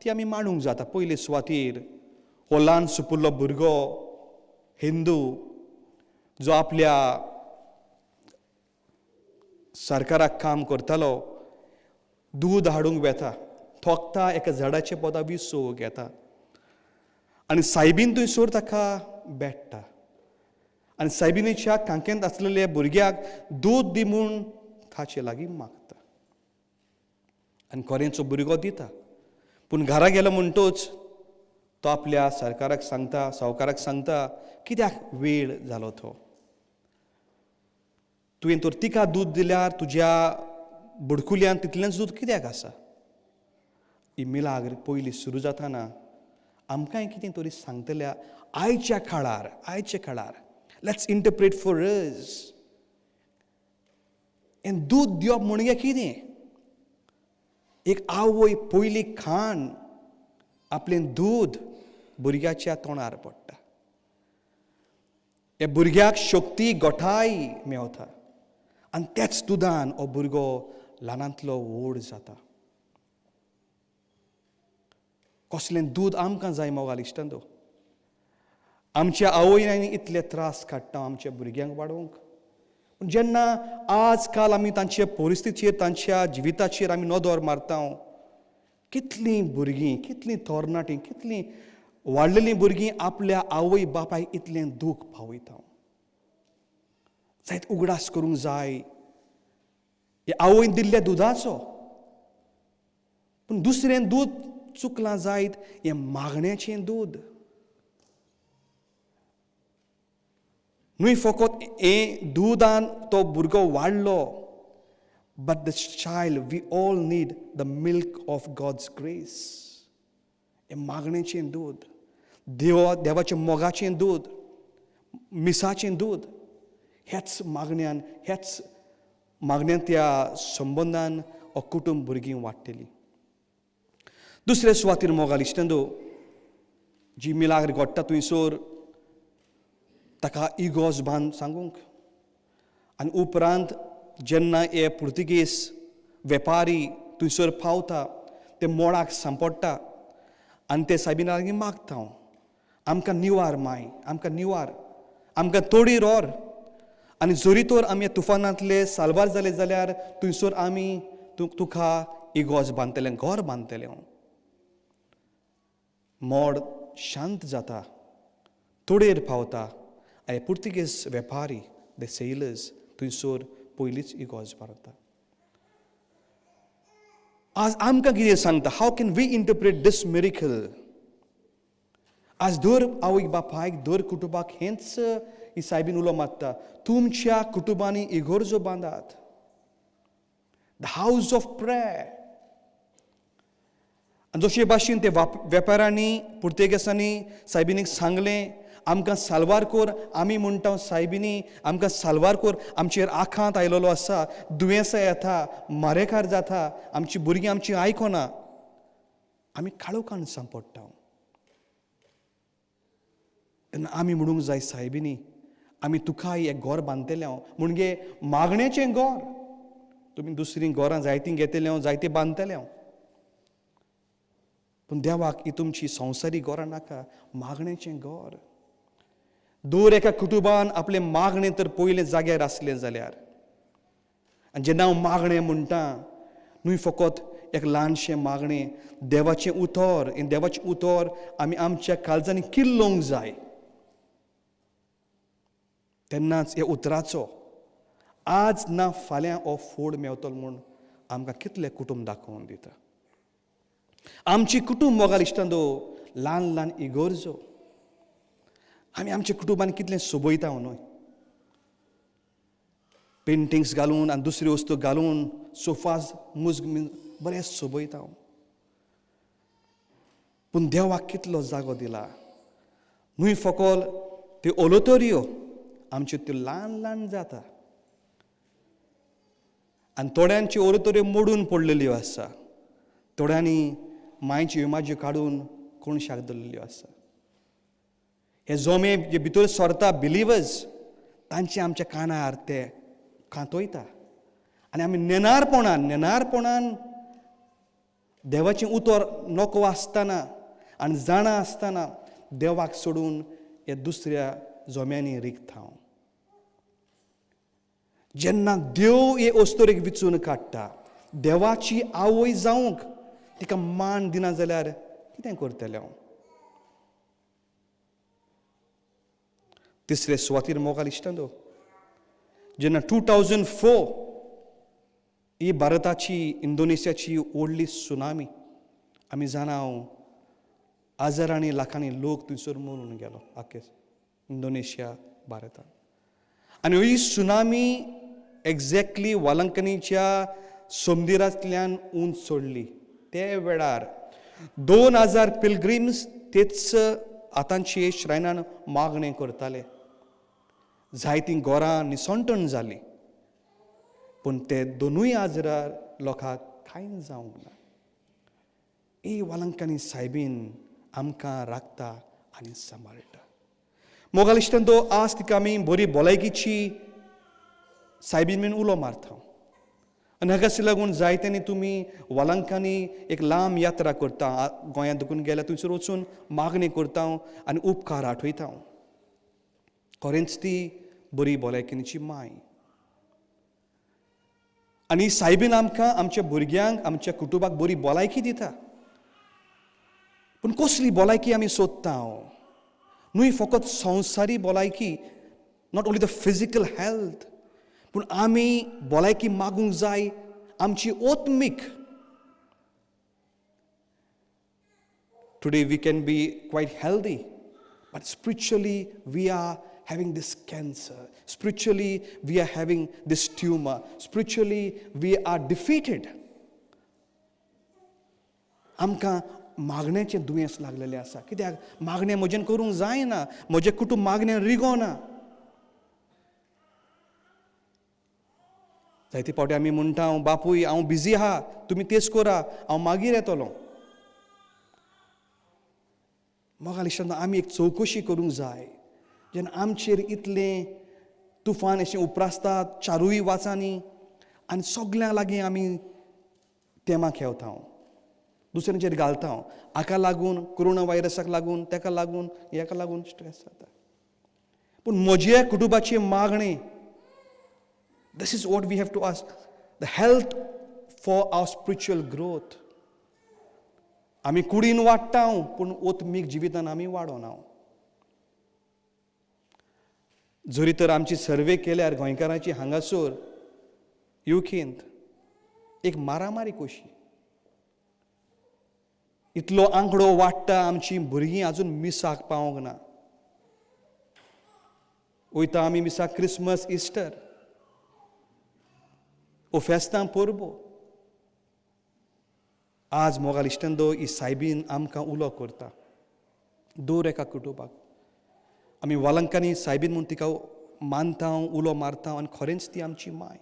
Speaker 2: ती आमी मांडूंक जाता. पयले सुवातेर हो ल्हान सुपुल्लो भुरगो हिंदू जो आपल्या सरकाराक काम करतालो, दूद हाडूंक वेता, थोकता, एका झाडाचे पोदा विसव घेता आनी सायबीन थंयसर ताका बेडटा आनी सायबिनीच्या कांकेंत आसलेल्या भुरग्याक दूद दी म्हूण ताचे लागीं मागता आनी कोरेंचो भुरगो दिता. पूण घरा गेलो म्हणटूच तो आपल्या सरकाराक सांगता, सावकाराक सांगता, कित्याक वेळ जालो तो? तुवें तर तिका दूद दिल्यार तुज्या बुडकुल्यान तितलेंच दूद कित्याक आसा? ही मिलाग्र पयली सुरू जाताना आमकांय कितें तरी सांगतल्या आयच्या काळार. आयच्या काळार let's interpret for us. हें दूद दिवप म्हणजे कितें? एक आवय पयली खाण आपलें दूद भुरग्याच्या तोंडार पडटा, ह्या भुरग्याक शक्ती गोठाय मेवता आनी त्याच दुदान हो भुरगो ल्हानांतलो व्हड जाता. कसलें दूद आमकां जाय मोगाल इश्टांनो? आमच्या आवयनी इतले त्रास काडटा आमच्या भुरग्यांक वाडोवंक, पूण जेन्ना आज काल आमी तांचे परिस्थितीचेर, तांच्या जिविताचेर आमी नदर मारता, कितलीं भुरगीं, कितलीं तरणाटीं, कितलीं वाडलेलीं भुरगीं आपल्या आवय बापायक इतलें दूख पावयता. जायत उगडास करूंक जाय हे आवयन दिल्ल्या दुदाचो, पूण दुसरें दूद चुकलां जायत, हें मागण्याचें दूद न्हय. फकत हें दुदान तो भुरगो वाडलो, but the child, we all need the milk of God's grace. हें मागण्याचें दूद, देवाच्या मोगाचें दूद, मिसाचें दूद, ह्याच मागण्यान, ह्याच मागण्यान त्या संबंदान हो कुटुंब, भुरगीं वाडटलीं. दुसरे सुवातीर मोगाल इश्टांनो, जी मिलाग्र घडटा थंयसर ताका इगोज बांद सांगूंक आनी उपरांत जेन्ना हे पुर्तुगेज वेपारी थंयसर पावता, ते मोडाक सांपडटा आनी ते सायबिना लागीं मागता हांव, आमकां निवार माय, आमकां निवार, आमकां तोडी रोर, आनी जरी तर आमी तुफानांतले साल्वार जाले जाल्यार थंयसर आमी तुका इगोज बांदतले, घर बांदतले. मोड शांत जाता, तोडेर पावता आनी पुर्तुगेज वेपारी the sailors थंयसर पयलीच इगोज बांदता. आज आमकां कितें सांगता? How can we interpret this miracle? आज दर आवयक बापायक, दर कुटुंबाक हेंच ही सायबीन उलो मारता, तुमच्या कुटुंबांनी इगोर्जो बांदात, the house of prayer. आनी जशे भाशेन ते वेपारांनी पुर्तुगेजांनी सायबिनीक सांगलें आमकां साल्वार कोर, आमी म्हणटा सायबिनी आमकां साल्वार कोर, आमचेर आखांत आयलेलो आसा, दुयेंसां येता, मारेकार जाता, आमची भुरगीं आमची आयकना, आमी काळोखान सांपडटा. तेन्ना आमी म्हणूंक जाय सायबिनी आमी तुकाय एक घर बांदतले हांव, म्हणजे मागणेचें घर. तुमी दुसरीं घरां जायतीं घेतले हांव, जायतीं बांदतले हांव, पूण देवाक ही तुमची संवसारी घरां नाका, मागणेचें घर. दर एका कुटुंबान आपलें मागणें तर पयलें जाग्यार आसलें जाल्यार, आनी जेन्ना हांव मागणें म्हणटा न्हय फकत एक ल्हानशें मागणें, देवाचें उतर, हें देवाचें उतर आमी आमच्या काळजांनी किल्लोवंक जाय. तेन्नाच ह्या उतराचो आज ना फाल्यां हो फोड मेवतलो म्हूण आमकां कितलें कुटुंब दाखोवन दिता. आमची कुटुंब मोगाल इश्टांदो ल्हान ल्हान इगोर्जो, आमी आमच्या कुटुंबान कितलें सोबयता न्हय, पेंटिंग्स घालून आनी दुसऱ्यो वस्तू घालून सोफाज मुज बरें सोबयता. पूण देवाक कितलो जागो दिला न्हय फकत त्यो ओलोतोरयो आमच्यो त्यो ल्हान ल्हान जाता आनी थोड्यांच्यो ओलोतोरयो मोडून पडलेल्यो आसा, थोड्यांनी मांयच्यो इमाज्यो काडून कोणशाक दवरलेल्यो आसा. हे जोमे जे भितर सरता बिलिवर्स तांचे आमच्या कानार ते खातोयता आनी आमी नेणारपणान देवाचें उतर नको आसतना आनी जाणा आसतना देवाक सोडून ह्या दुसऱ्या जोम्यांनी रिगता हांव. जेन्ना देव हे अस्तोरेक विचून काडटा देवाची आवय जावंक तिका मान दिना जाल्यार कितें करतलें हांव? तिसरे सुवातीर मोगाल इश्टांदो जेन्ना 2004 ही भारताची इंडोनेशियाची व्हडली सुनामी आमी जाणा हांव हजारांनी लाखांनी लोक थंयसर मरून गेलो आख्खे इंडोनेशिया भारतान. आनी ही सुनामी एग्जॅक्टली वालंकनीच्या समुद्रांतल्यान उंच सोडली. ते वेळार 2000 पिलग्रीम्स तेच आतांचे श्रायनान मागणें करताले. जायतीं घरां निसंटण जालीं, पूण ते 2000 लोकांक कांय जावंक ना. ही वालंकानी सायबीन आमकां राखता आनी सांबाळटा. मोगाल इश्टांनो आज तिका आमी बरी भलायकीची सायबीन बीन उलो मारता आनी हाकाच लागून जायत्यांनी तुमी वालंकांनी एक लांब यात्रा करता, गोंयांत दुखून गेल्यार थंयसर वचून मागणी करता आनी उपकार आठयता. खरेंच ती बरी भलायकेची माय आनी सायबीन आमकां आमच्या भुरग्यांक आमच्या कुटुंबाक बरी भलायकी दिता. पूण कसली भलायकी आमी सोदता? न्हय फकत संवसारी भलायकी, not only the physical health, पूण आमी भलायकी मागूंक जाय आमची ओत्मीक. Today we can be quite healthy, but spiritually we are having this cancer. Spiritually we are having this tumor. Spiritually we are defeated. आमकां मागण्याचें दुयेंस लागलेलें आसा. कित्याक मागणें म्हजेन करूंक जायना, म्हजें कुटुंब मागणें रिगोना. जायते फावटी आमी म्हणटा हांव बापूय हांव बिजी आहा, तुमी तेच करा, हांव मागीर येतलो. मोगाल इश्टांनो आमी एक चवकशी करूंक जाय. जेन्ना आमचेर इतलें तुफान अशें उप्रासतात चारूय वाचांनी आनी सगल्यां लागीं आमी तेमा खेवता. दुसऱ्यांचेर घालता हांव, हाका लागून कोरोना व्हायरसाक लागून, ताका लागून, हेका लागून स्ट्रेस जाता. पूण म्हज्या कुटुंबाची मागणी, this is what we have to ask, the health for our spiritual growth. आमी कुडीन वाडटा पूण ओतमीक जिवितान आमी वाडोना. जरी तर आमची सर्वे केल्यार गोंयकारांची हांगासर युकेंत एक मारामारी कशी, इतलो आंकडो वाडटा, आमची भुरगीं आजून मिसाक पावोंक ना. वयता आमी मिसाक क्रिसमस, इस्टर ओ फेस्तां परबो. आज मोगाल इश्टंदो ही सायबीन आमकां उलो करता दर एका कुटुंबाक. आमी वालंकांनी सायबीन म्हूण तिका मानता, उलो मारता आनी खरेंच ती आमची माय.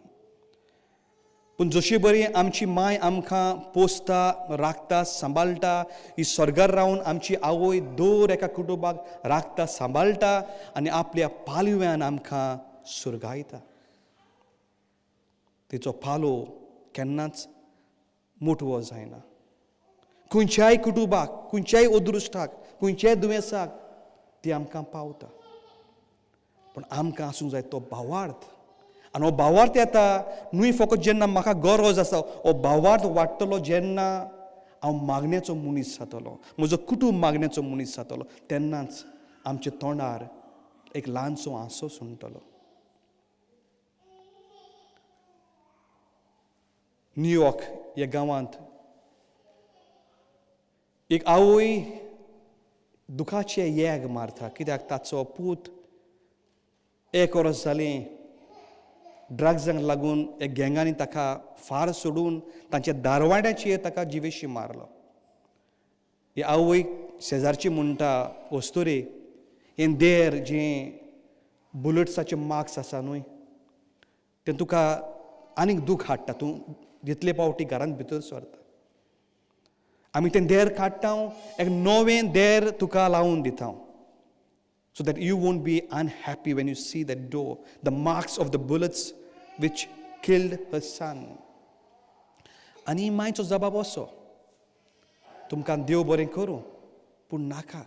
Speaker 2: पूण जशी बरी आमची माय आमकां पोसता, राखता, सांबाळटा, ही स्वर्गार रावन आमची आवय दर एका कुटुंबाक राखता, सांबाळटा आनी आपल्या पालव्यान आमकां सुरगायता. तिचो पालो केन्नाच मोटवो जायना. खंयच्याय कुटुंबाक, खंयच्याय अदृश्टाक, खंयच्याय दुयेंसाक ती आमकां पावता. पूण आमकां आसूंक जाय तो भावार्थ. आनी हो भावार्थ येता न्हय फकत जेन्ना म्हाका गरज आसा, हो भावार्थ वाडटलो जेन्ना हांव मागण्याचो मनीस जातलो, म्हजो कुटूंब मागण्याचो मनीस जातलो, तेन्नाच आमच्या तोंडार एक ल्हानसो हांसो सुणटलो. न्यूयॉर्क ह्या गांवांत एक आवय दुखाचे येग मारता, कित्याक ताचो पूत एक वर्स जालें ड्रग्सांक लागून एक गँगांनी ताका फार सोडून तांच्या दारवाड्याचेर ताका जिवेशी मारलो. ही आवय शेजारची म्हणटा, वस्तुरे हें देर जें बुलेट्साचे मार्क्स आसा न्हय तें तुका आनीक दूख हाडटा, तूं जितले पावटी घरांत भितर सरता. आमी तें देर काडटा, एक नवें देर तुका लावन दिता, so that you won't be unhappy when you see that door, the marks of the bullets which killed her son. आनी मायचो जबाब असो, तुमकां देव बरें करूं पूण नाका.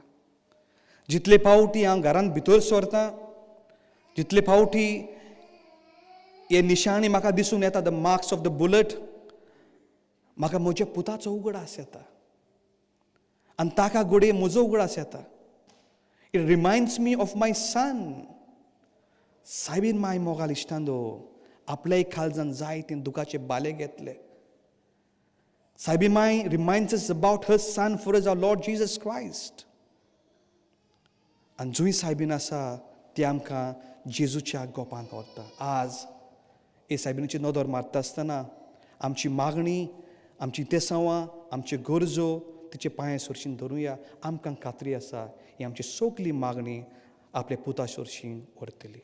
Speaker 2: जितले पावटी हांव घरांत भितर सरता, जितले पावटी हे निशाणी म्हाका दिसून येता, the marks of the bullet, म्हाका म्हज्या पुताचो उगडास येता आनी ताका घडये म्हजो उगडास येता. It reminds me of my son. Soybean my मोगाल इश्टांदो आपल्याय काळजान जाय तें दुखाचे बाले घेतले. सायबी my reminds us about her son for us our Lord Jesus Christ. आनी जंय सायबीन आसा ती आमकां जेजूच्या गोपांत व्हरता. आज हे सायबिनीची नदर मारता आसतना आमची मागणी, आमची तेसांवां, आमच्यो गरजो तिचे पांये सोरशीन धरुया. आमकां खात्री आसा ही आमची सगली मागणी आपल्या पुता सोरशीन व्हरतली.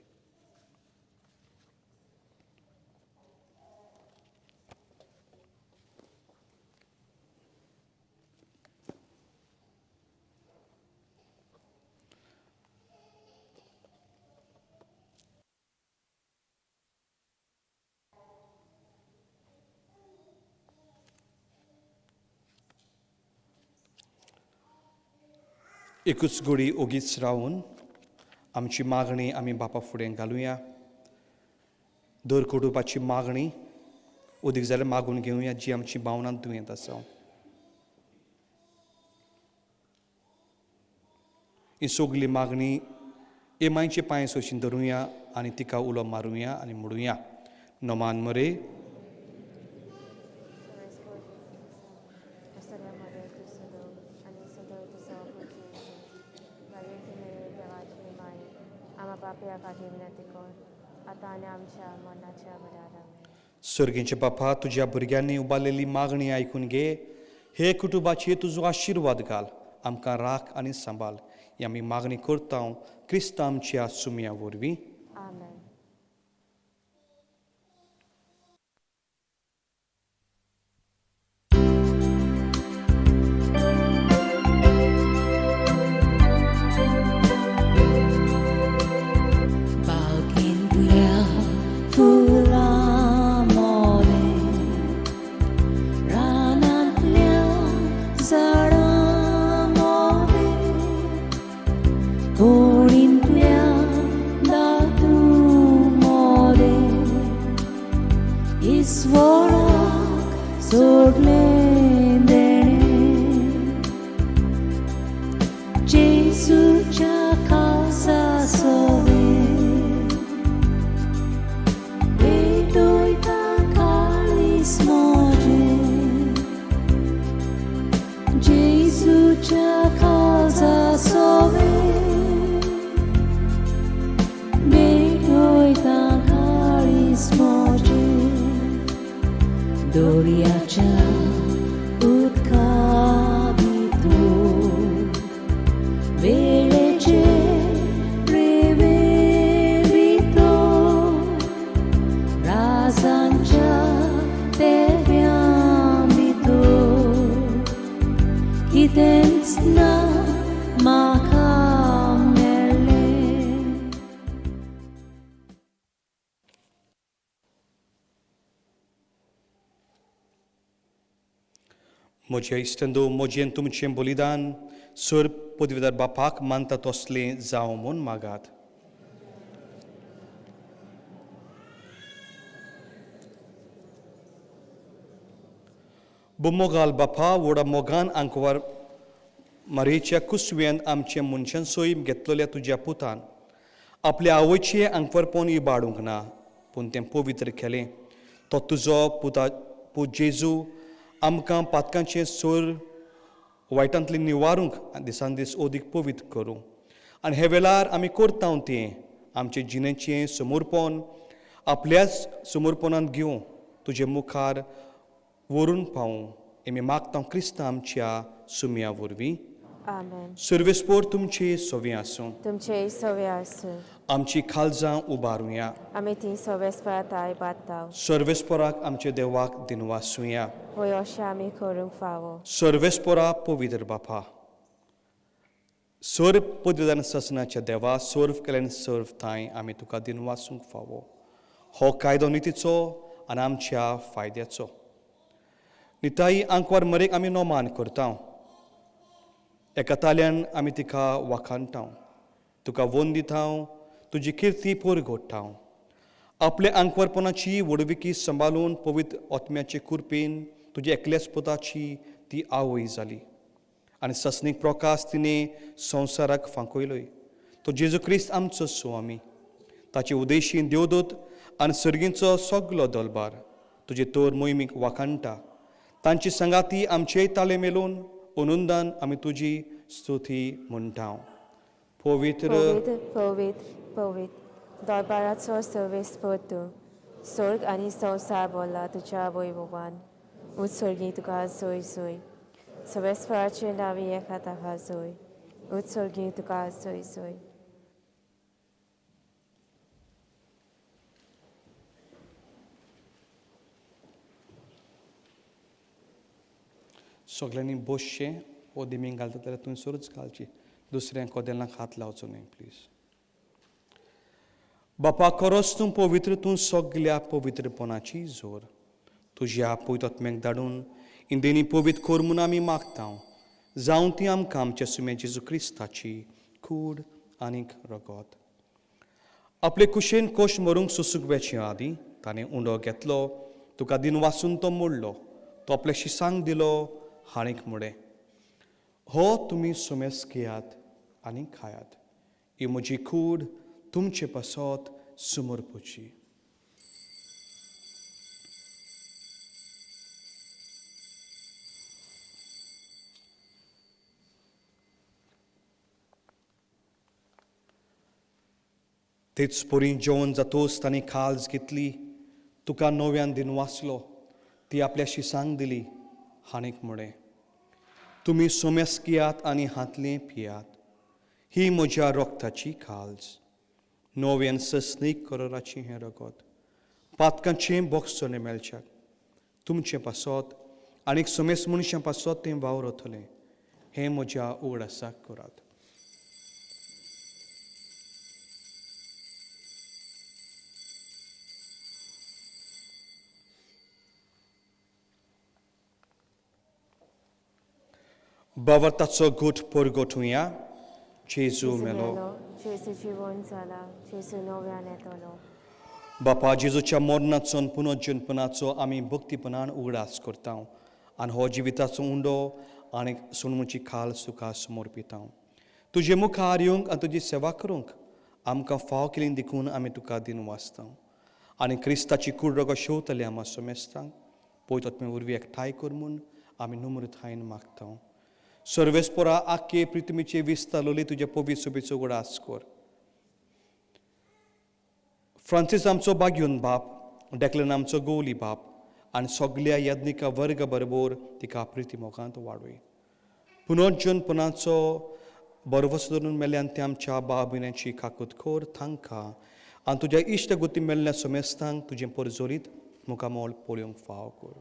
Speaker 2: एकूच गोडी ओगीच रावन आमची मागणी आमी बापा फुडें घालुया. दर कुटुंबाची मागणी उदीक जाल्यार मागून घेवया जी आमची भावनां दुयेंत आसा. ही सगली मागणी हे मायचे पांय सोशीन धरुया आनी तिका उलो मारुया आनी म्हणुया, नमान मरे. सर्गींचे बापा, तुज्या भुरग्यांनी उबारलेली मागणी आयकून घे. हे कुटुंबाचेर तुजो आशिर्वाद घाल, आमकां राख आनी सांबाळ. ही आमी मागणी करता क्रिस्त आमच्या सुमया वरवीं.
Speaker 3: आमेन.
Speaker 5: फुलां मोले रानांतल्या जेजूच्या खासा सोवे भेटोयता काळीस मोजे जेजूच्या खासा सोवे भेटोयता काळीस मोजे दोर्याच्या उदका भितर वेळेचे रेवे भितर राजांच्या तेव्या भितर कितेंच ना म्हाका मेळ्ळें.
Speaker 2: म्हज्या इश्टंदो म्हजें तुमचें बलिदान सर पदवीदार बापाक मानता तसलें जावं म्हूण मागात. बोमोगाल बापा व्हडा मोगान आंकवार मारयेच्या कुसव्यान आमचें मनशान सोय घेतलेल्या तुज्या पुतान आपल्या आवयचें आंकवारपण इबाडूंक ना पूण तें पवित्र केलें. तो तुजो पुता पूत जेजू आमकां पातकांचें सोर वायटांतलें निवारूंक दिसान दीस अदीक पवित्र करूं आनी हे वेळार आमी करता तें आमचें जिणेचें समर्पण आपल्याच समर्पणांत घेवं तुजे मुखार व्हरून पावूं. आमी मागता क्रिस्तांव आमच्या सुमया वरवीं.
Speaker 3: आमेन.
Speaker 2: सर्वेस्पोर तुमचे सोवे आसूं.
Speaker 3: तुमचे सवे आसूं.
Speaker 2: आमची खालजां उबारुया.
Speaker 3: आमी ती सवेस्परा बादता.
Speaker 2: सर्वेस्पोराक आमच्या देवाक दिनवासुया.
Speaker 3: होय अशें आमी करूंक फावो.
Speaker 2: सर्वेस्पोरा पवित्र बापा सर्व पदवीदान ससनाच्या देवा सर्व केल्यान सर्व थांय आमी तुका दिनवासूंक फावो. हो कायदो नितीचो आनी आमच्या फायद्याचो. निताई आंकवार मरेक आमी नोमान करता. एका ताल्यान आमी तिका वाखाणटा. तुका वोन दिता. तुजी किर्ती पोरगोडटा. आपल्या आंकवारपणाची व्हडविकी सांबाळून पवित्र आत्म्याचे कुरपेन तुजी एकल्याच पुताची ती आवय जाली आनी ससनीक प्रकाश तिणें संवसाराक फांकयलोय. तो जेजू क्रिस्त आमचो स्वामी. ताचे उदेशी देवदूत आनी सर्गींचो सगलो दलबार तुजे तोर मोहिमीक वाखाणटा. तांची सांगाती आमचेय ताळे मेलोवन अनंदान आमी तुजी स्तुती म्हणटा. पवित्र
Speaker 3: पवित्र पवित्र पवित्र दरबाराचो सर्वेस्पर तूं स्वर्ग आनी संवसार भरला तुज्या वैभवान. उत्सर्गी तुका सोय सोय. सर्वेस्पराचे नांवी एका ताका सोय. उत्सर्गी तुका सोय सोय.
Speaker 2: सगल्यांनी बसचें ओ दिमींग घालता जाल्यार थंयसरूच घालची. दुसऱ्यांक कदेलांक हात लावचो न्हय प्लीज. बापा खरोच तूं पवित्र. तूं सगल्या पवित्रपणाची जोर. तुज्या पवित्र आत्म्याक धाडून इंदेनी पवित्र कर म्हूण आमी मागता. जावं ती आमकां आमच्या सुम्या जेजू क्रिस्ताची कूड आनीक रगत. आपले कुशेन कोश मरूंक सोसूंक वेचे आदीं ताणें उंडो घेतलो. तुका दिन वासून तो मोडलो. तो आपल्या शिसांक दिलो हाणीक मुडें हो तुमी सुमेस घेयात आनी खायात. ही म्हजी कूड तुमचे पासत समर्पुची. तेच परी जेवण जातोच ताणें खाज घेतली. तुका नव्यान दिन वाचलो. ती आपल्या शिसांक दिली हाणीक मुडें तुमी सोमेस घेयात आनी हातलें पियात. ही म्हज्या रक्ताची खाज. नव्यान सस्नीक करोराचें हें रगत पातकांचें बोगसणें मेळच्याक तुमचें पासत आनीक सोमेस मनशां पासत तें वावरतलें. हें म्हज्या उगडासाक करात. बावर्ताचो गूट परगटुया. जेजू मेलो.
Speaker 3: जेजू जिवन जाला. जेजू नव्यान येतलो.
Speaker 2: बापा जेजूच्या मरणाचो आनी पुनर्जन्मनाचो आमी भक्तीपणान उगडास करता आनी हो जिविताचो उंडो आनी सुणमुची खाल सुखा समर्पिता. तुजे मुखार येवंक आनी तुजी सेवा करूंक आमकां फाव केली देखून आमी तुका दिन वाचता आनी क्रिस्ताची कूड रगत शेवतले आमा सोमेस्तांक पयत आत्मे वरवीं एकठांय कर म्हूण आमी नम्रतायेन मागता. सर्वेस्पोरा आख्खे प्रितमीचे विस्तारलोली तुजे पवित्र सोबेचो उगडास कर. फ्रांसीस आमचो बागयोन बाप, डेक्लन आमचो गोवली बाप आनी सगल्या याज्ञिका वर्ग बरोबर तिका प्रिती मोगांत वाडय. पुनर्जनपणाचो बरवस धरून मेल्ल्यान ते आमच्या बाब भयणांची काकूत कर तांकां आनी तुज्या इश्ट गुती मेल्ल्या सोमेस्तांक तुजें परजोरीत मुखामोल पळोवंक फाव कर.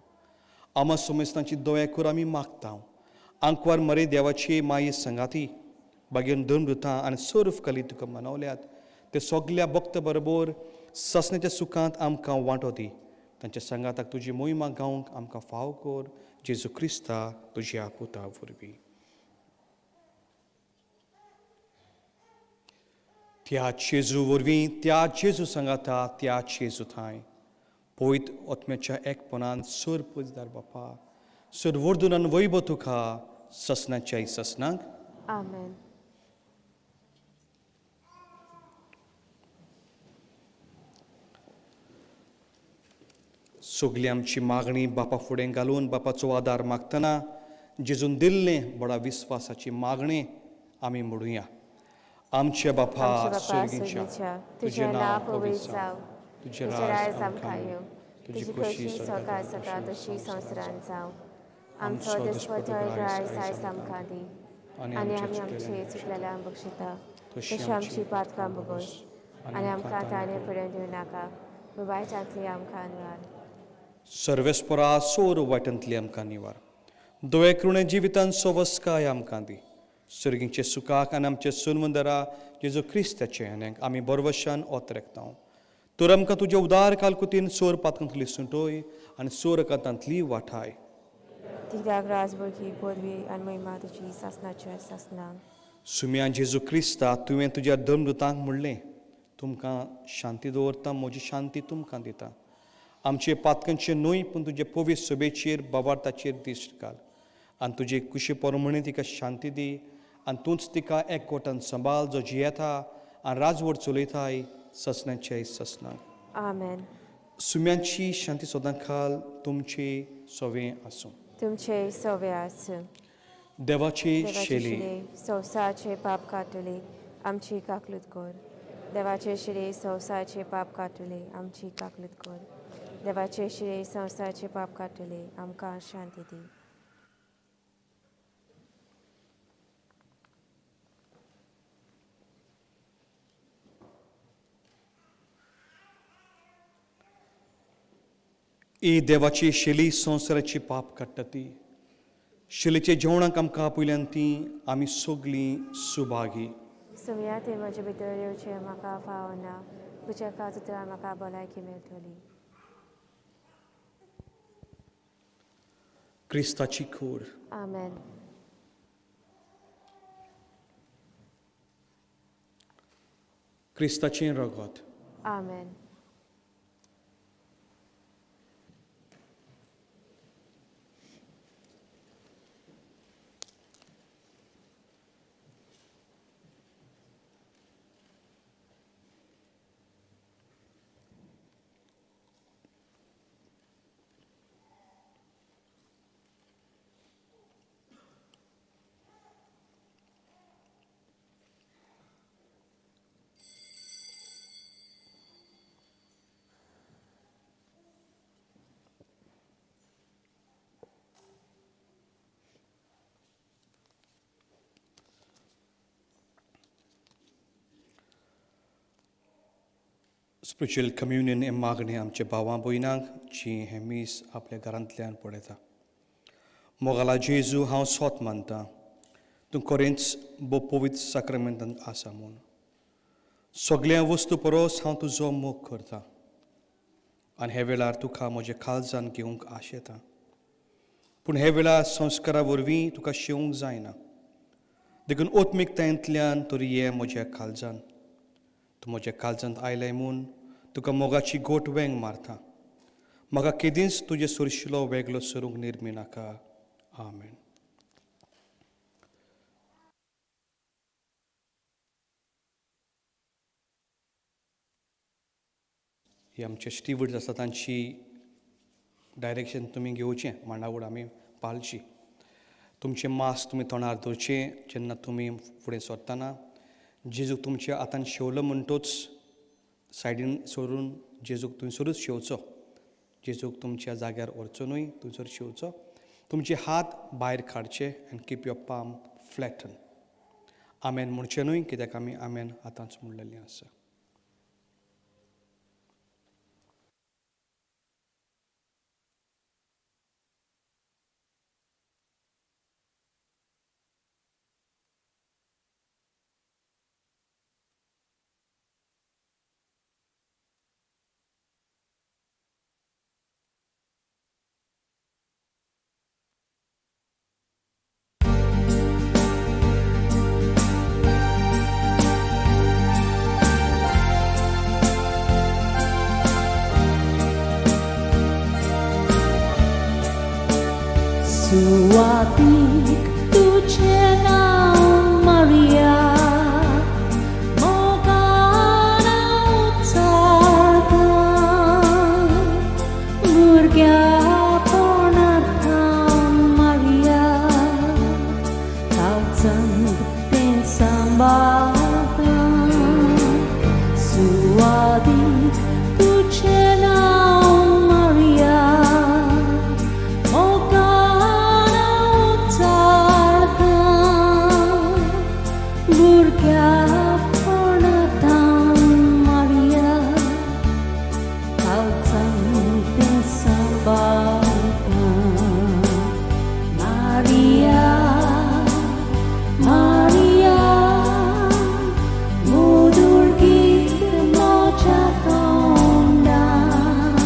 Speaker 2: आमा सोमेस्तांची दया कर आमी मागता. आंकवार मरे देवाची माये संगाती बागेन धर्मदुतां आनी सर्व कली तुका मनवल्यात ते सगल्या भक्त बरोबर ससण्याच्या सुखांत आमकां वांटो दी. तांच्या सांगाताक तुजी मोहिमा गावंक आमकां फाव कर. जेजू क्रिस्ता तुज्या पुता वरवीं. त्या जेजू वरवीं, त्या जेजू सांगाता, त्या जेजू थांय पयत आत्म्याच्या एकपणान सर पुजदार बापा सर वर्दून आनी वैभव तुका ससनाच्या ससनाक.
Speaker 3: आमेन.
Speaker 2: सगली आमची मागणी बापा फुडें घालून बापाचो आदार मागतना जेजून दिल्लें बडा विस्वासाची मागणी आमी म्हणुया. आमच्या बापा
Speaker 3: स्वर्गीच्या, तुजें नांव पवित्र जावं, तुजें राज आमकां येवं, तुजी खोशी स्वर्गार जाता तशी संवसारांत जावं. आमचो दिसपटो ग्रास आयज आमकां दी आनी आमी आमचे चुकलेल्यांक बक्षिता तशी आमची पातकां भोगोस आनी आमकां ताणे पडून दिवं नाका, वायटांतली आमकां निवार.
Speaker 2: सर्वेस्परा सोर वायटांतली आमकां निवार. दोळे कृणे जिवितान सोवस्काय आमकां दी. सर्गींचे सुखाक आनी आमचे सुनवंदरा जेजू क्रिस्ताचे आनी आमी बरवशान ओतरेकता. तर आमकां तुज्या उदार कालकुतीन सोर पातकांतली सुटोय आनी सोर कांतांतली वाठाय.
Speaker 3: कित्याक राजबोगी पदवी आनी महिमा तुजी सासनाच्या सासनाक.
Speaker 2: सुम्या जेजू क्रिस्ता, तुवें तुज्या धर्मदुतांक म्हणलें, तुमकां शांती दवरता, म्हजी शांती तुमकां दिता. आमचे पातकांचे न्हय पूण तुजे पवित्र सभेचेर बाबार्थाचेर दिश्ट घाल आनी तुजे कुशी परमणे तिका शांती दी आनी तूंच तिका एकवटान सांबाळ जो जियेता आनी राजवट चलयताय ससनाचे ससनाक.
Speaker 3: आमेन.
Speaker 2: सुम्यांची शांती सदां खाल तुमचे सवे आसूं.
Speaker 3: तुमचे सवे आसूं.
Speaker 2: देवाची शेली
Speaker 3: संवसाराचे पाप कातुले आमची काकलूत कर. देवाचे शिरे संवसाराचे पाप कातुले आमची काकलूत कर. देवाचे शिरे संवसाराचे पाप कातुले आमकां शांती दी.
Speaker 2: ही देवाची शेली संवसाराची पाप काडटा ती शेलीचे जेवणाक आमकां आपयल्यान ती आमी सगलीं सुभागी.
Speaker 3: सुमया ते म्हजे भितर येवचें म्हाका फावना, तुज्या काजुतरां म्हाका भलायकी मेळटली.
Speaker 2: क्रिस्ताची कूड.
Speaker 3: आमेन.
Speaker 2: क्रिस्ताचें रगत.
Speaker 3: आमेन.
Speaker 2: स्पिरिच्युअल कम्युनियन हें मागणें आमच्या भावां भयणांक जी हें मीस आपल्या घरांतल्यान पळयता. मोगाला जेजू, हांव सोत मानता तूं खरेंच भोव पवित्र साक्रमेंतांत आसा म्हूण. सगल्या वस्तू परस हांव तुजो मोग करता आनी हे वेळार तुका म्हज्या काळजान घेवंक आशेता, पूण हे वेळार संस्कारा वरवीं तुका शेवंक जायना, देखून ओत्मिकतायेंतल्यान तरी ये म्हज्या काळजान. तूं म्हज्या काळजांत आयलें म्हूण तुका मोगाची गोट वेंग मारता. म्हाका केदींच तुजे सुरशिलो वेगळो सरूंक निर्मी नाका. आमेन. ही आमचे स्टिवर्ड्स आसा तांची डायरेक्शन तुमी घेवचें. मांडावळ आमी पाळची. तुमचें मास्क तुमी तोंडार दवरचें जेन्ना तुमी फुडें सरतना. जेजूक तुमच्या हातान शेवलो म्हणटोच सायडीन सरून जेजूक थंयसरूच शेवचो. जेजूक तुमच्या जाग्यार व्हरचो न्हय, थंयसर शेवचो. तुमचे हात भायर काडचे and keep your palm flatten. आमेन म्हणचें न्हय, कित्याक आमी आमेन आतांच म्हणलेलें आसा.
Speaker 5: सुवातीक तुझें नांव मारिया, मोगान उच्चारता. भुरग्यापणार थावन मारिया, काळजांत तें सांबाळता. सुवातीक तुझें नांव मारिया, मोगान उच्चारता. भुरग्यापणार थावन मारिया, काळजांत तें सांबाळता. मारिया, मारिया, मधुर गीत म्हज्या तोंडान,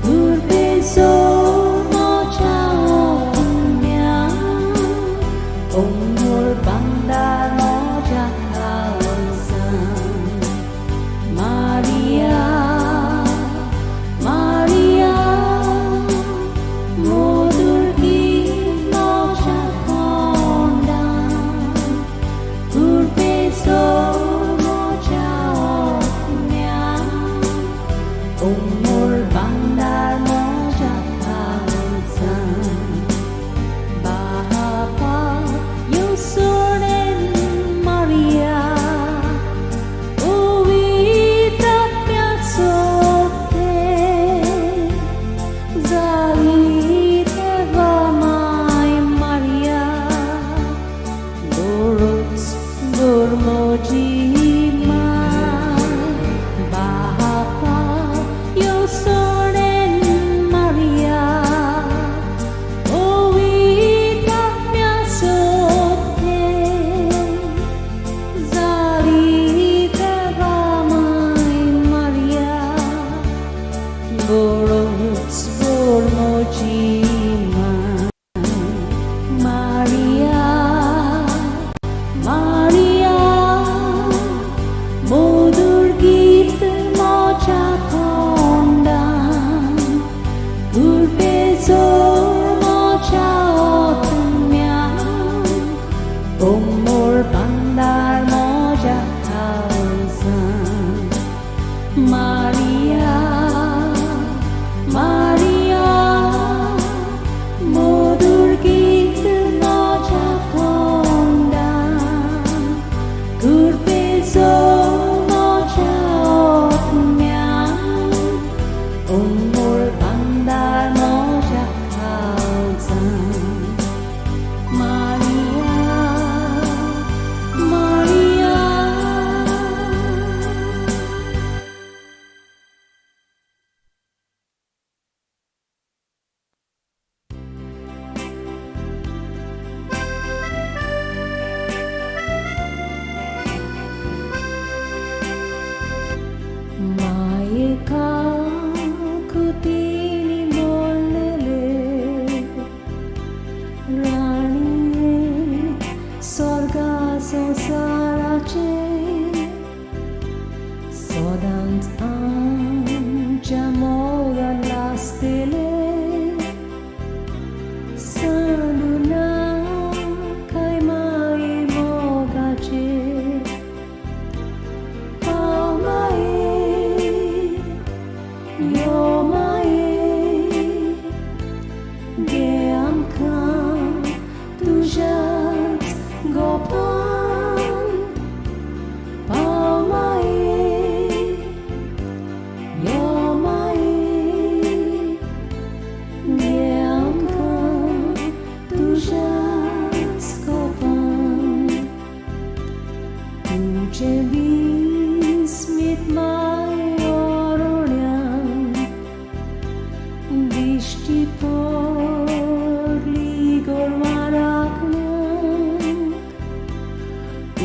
Speaker 5: कुर्बेचो म्हज्या आत्म्यान, ओ मोर बांदार म्हज्या काळजान. मारिया, मारिया, मधुर गीत म्हज्या तोंडान, कुर्बेचो म्हज्या आत्म्यान, ओ मोर बांदार म्हज्या काळजान. बापा येवसणेन मारिया, पवित्र आत्म्याचो जाली देवा माय मारिया, बरोच दर म्हजी माय. बापा येवसणेन मारिया, पवित्र आत्म्याचो जाली देवा माय मारिया, बरोच दर म्हजी माय. मारिया, मारिया, मधुर गीत म्हज्या तोंडान, कुर्बेचो म्हज्या आत्म्यान, ओ मोर बांदार म्हज्या काळजान. मारिया, मारिया, मधुर गीत म्हज्या तोंडान, कुर्बेचो म्हज्या आत्म्यान, ओ मोर बांदार म्हज्या काळजान. Maria, Maria. मायेका कुतीनी बोलले, राणये स्वर्गा संवसाराचे, सदांच आमच्या मोगान लासतले. सांडूना काय माये मोगाचे. पाव माये.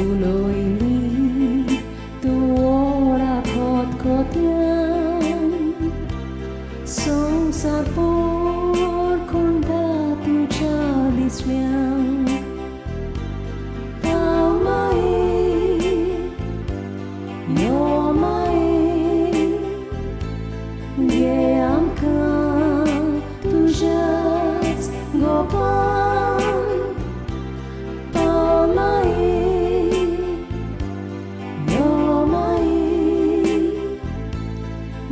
Speaker 5: उलयली तूं व्हडा खतखत्यान संवसार पोरखुंदा तुज्या दिसल्यान पाव माये यो माये घे आमकां तुज्याच गोपान पाव माये यो माये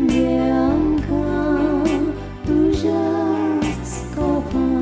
Speaker 5: घे आमकां तुज्याच गोपान.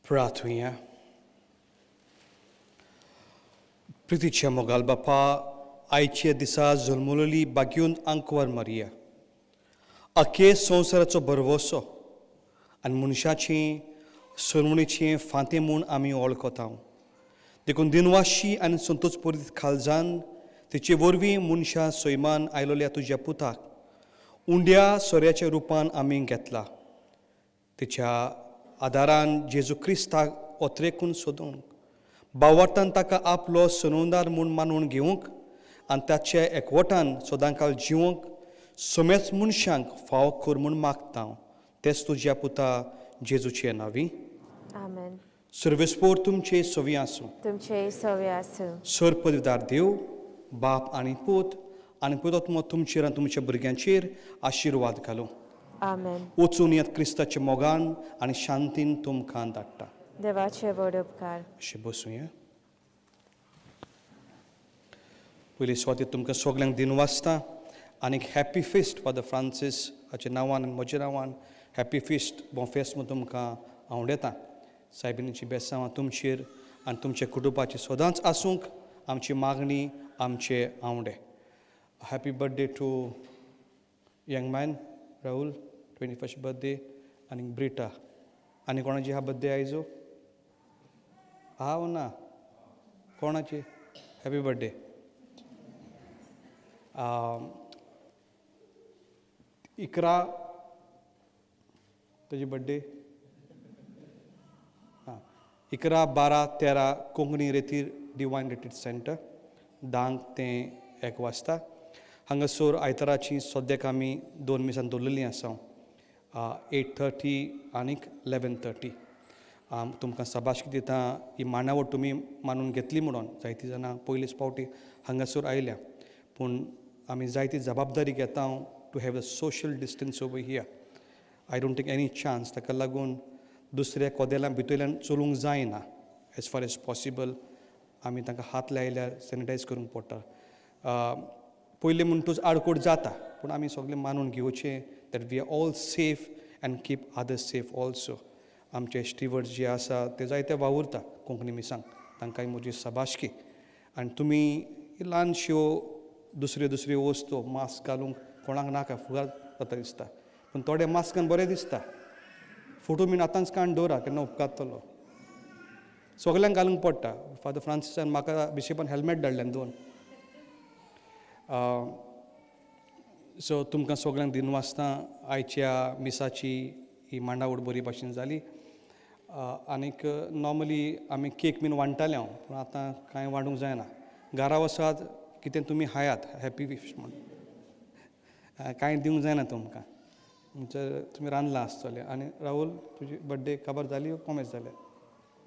Speaker 2: प्रार्थुया. प्रितीच्या मोगाल बापा, आयच्या दिसा जल्मलेली बाग्यून आंकवार मारिया अखे संवसाराचो भरवसो आनी मनशाची सरवणीचे फांते म्हूण आमी वळखता. देखून दिनवाशी आनी संतोष पुरीत खालजान तिचे वरवीं मनशां सैमान आयलोल्या तुज्या पुताक उंड्या सोऱ्याच्या रुपान आमी घेतला. तिच्या आदारान जेजू क्रिस्ताक ओत्रेकून सोदूंक, बावार्थान ताका आपलो सनोदार म्हूण मानून घेवंक आनी ताच्या एकवटान सदांकाल जिवंक समेच मनशांक फावो कर म्हूण मागता हांव, तेच तुज्या पुता जेजूचे नांवी.
Speaker 3: आमेन.
Speaker 2: सर्वेस्पोर तुमचे सवी आसूं.
Speaker 3: तुमचे सवे आसूं.
Speaker 2: सर पदवीदार देव बाप आनी पूत आनी पुतात्मो तुमचेर आनी तुमच्या भुरग्यांचेर आशिर्वाद घालूं.
Speaker 3: आमेन.
Speaker 2: वचून येत क्रिस्ताच्या मोगान आनी शांतीन तुमकां धाडटा.
Speaker 3: देवाचे व्हड उपकार.
Speaker 2: अशें बसुया. पयली सुवातेर तुमकां सगल्यांक दिनवासता आनीक हॅप्पी फिस्ट फादर फ्रांसीस हाच्या नांवान आनी म्हज्या नांवान हॅप्पी फिस्ट बो फेस्त म्हूण तुमकां आवडटा. सायबिणीची बेसांव तुमचेर आनी तुमच्या कुटुंबाचेर सदांच आसूंक आमची मागणी, आमचे आवडे. Happy birthday to young man Rahul, 21st birthday, आनी ब्रिटा. आनी कोणाची हा बर्थडे आयजो? हा ना कोणाची? Happy birthday. 11 ताजी बड्डे. हां, 11, 12, 13 कोंकणी रेतीर डिवायन रिट्रीट सेंटर, 10 ते 1 वाजता. हांगासर आयताराची सद्याक आमी 2 मिसां दवरलेलीं आसा, 8:30 आनीक 11:30. तुमकां शाबासकी दिता ही मांडावळ तुमी मानून घेतली म्हणून. जायतीं जाणां पयलीच फावटी हांगासर आयल्या, पूण आमी जायती जबाबदारी घेता to have a social distance over here. I don't take any chance. ताका लागून दुसऱ्या कोदेलां भितरल्यान चलूंक जायना. एज फार एज पॉसिबल आमी तांकां हात लायल्यार सॅनिटायज करूंक पडटा. पयलीं म्हणटूच आडकोड जाता, पूण आमी सगळें मानून घेवचें that we are all safe and keep others safe also. आमचे स्टिवर्ड्स जे आसा ते जायते वावुरता कोंकणी मिसांक, तांकांय म्हजी शाबासकी. आनी तुमी ल्हानश्यो दुसऱ्यो दुसऱ्यो वस्तू मास्क घालूंक कोणाक नाका, फुगार जाता दिसता, पूण थोडे मास्कान बरें दिसता. फोटो बीन आतांच काडून दवरा, केन्ना उपकारतलो. सगल्यांक घालूंक पडटा. फादर फ्रांसिसान म्हाका बिशपान हेल्मेट धाडलें दोन. सो तुमकां सगल्यांक दिनवासता. आयच्या मिसाची ही मांडावळ बरी भाशेन जाली. आनीक नॉर्मली आमी केक बीन वांट्टाले हांव, पूण आतां कांय वांटूंक जायना. घरा वचात, कितें तुमी खायात, हॅपी विश म्हूण. कांय दिवंक जायना तुमकां, म्हणजे तुमी रांदलां आसतलें. आनी राहुल, तुजी बड्डे काबार जाली, कोमेस जालें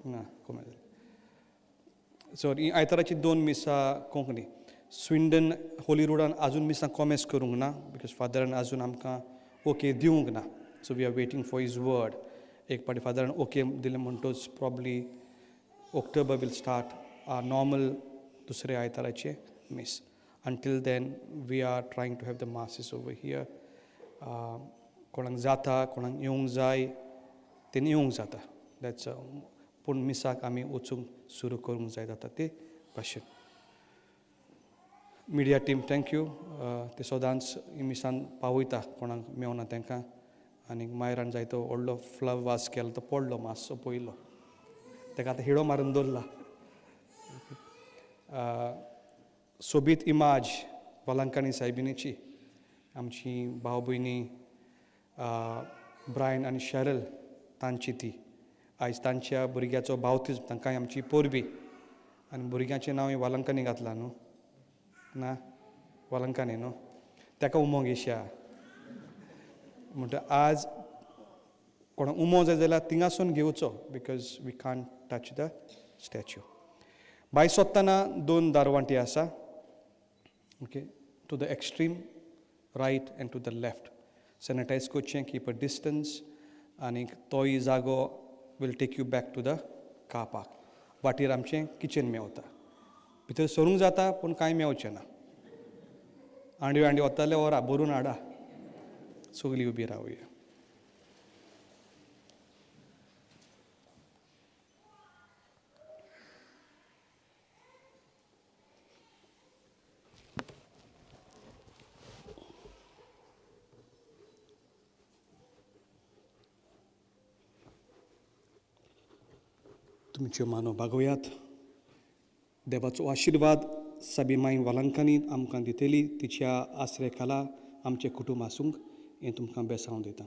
Speaker 2: ना? कोमेस जालें. सो ही आयताराची दोन मिसां कोंकणी. स्विंडन होली रोडान आजून मिसां कोमेस करूंक ना, because फादरान आजून आमकां ओके दिवंक ना. So we are waiting for his word. एक पाटी फादरान ओके दिलें म्हणटूच probably October will start our normal दुसरे आयताराचे मीस. Until then we are trying to have the masses over here. कोणाक जाता, कोणाक येवंक जाय तेणी येवंक जाता, that's. पूण मिसाक आमी वचूंक सुरू करूंक जाय जाता ते भाशेन. Media team, thank you. ते सदांच मिसान पावयता कोणाक मेवना तांकां. आनी मायरान जायतो व्हडलो फ्लावर वाज केलो, तो पडलो मातसो पयलो, ताका आतां हिडो मारून दवरला. सोबीत इमाज वलांकाणी सायबिणीची, आमची भाव भयणी ब्रायन आनी शॅरल तांची ती. आयज तांच्या भुरग्याचो बावतीज, तांकांय आमची परबी. आनी भुरग्याचें नांव वालंकानी घातलां न्हू? ना, वालंकानी न्हू, ताका उमो घेशा म्हणटा. आज कोणाक उमो जाय जाल्यार थिंगासून घेवचो, because we can't touch the statue. भायर सोदतना दोन दारवांटी आसा, okay, to the extreme right and to the left. Sanitize करचें, कीप अ डिस्टन्स. आनीक तोय जागो will take you back to the car park. वाटेर आमचें किचन मेवता, भितर सरूंक जाता पूण कांय मेवचें ना. आंडी आंडी वताले वरा भरून हाडा. सगळीं उबी रावया. तुमच्यो मानो बागोयात. देवाचो आशिर्वाद साबी माई वालंकानी आमकां दितली, तिच्या आसरे खाला आमचें कुटूंब आसूंक हें तुमकां बेसांव दिता.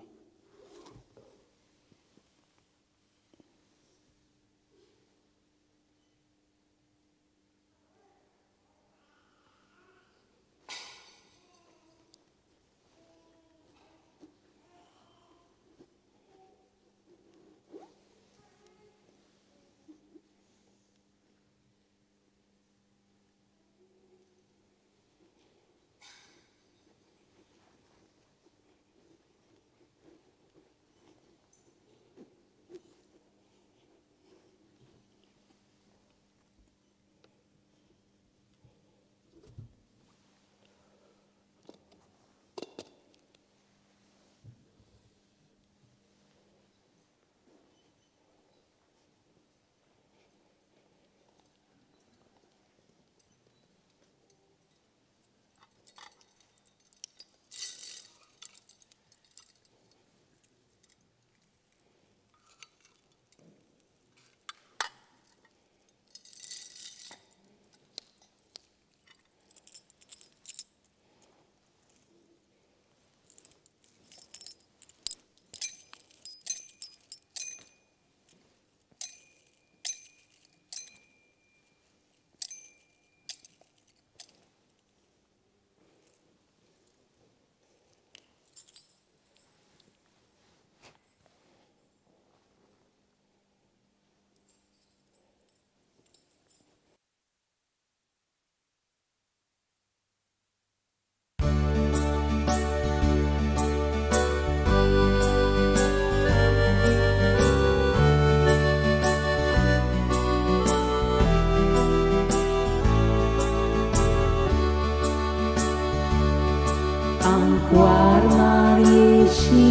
Speaker 5: सांतवार मारयेशिया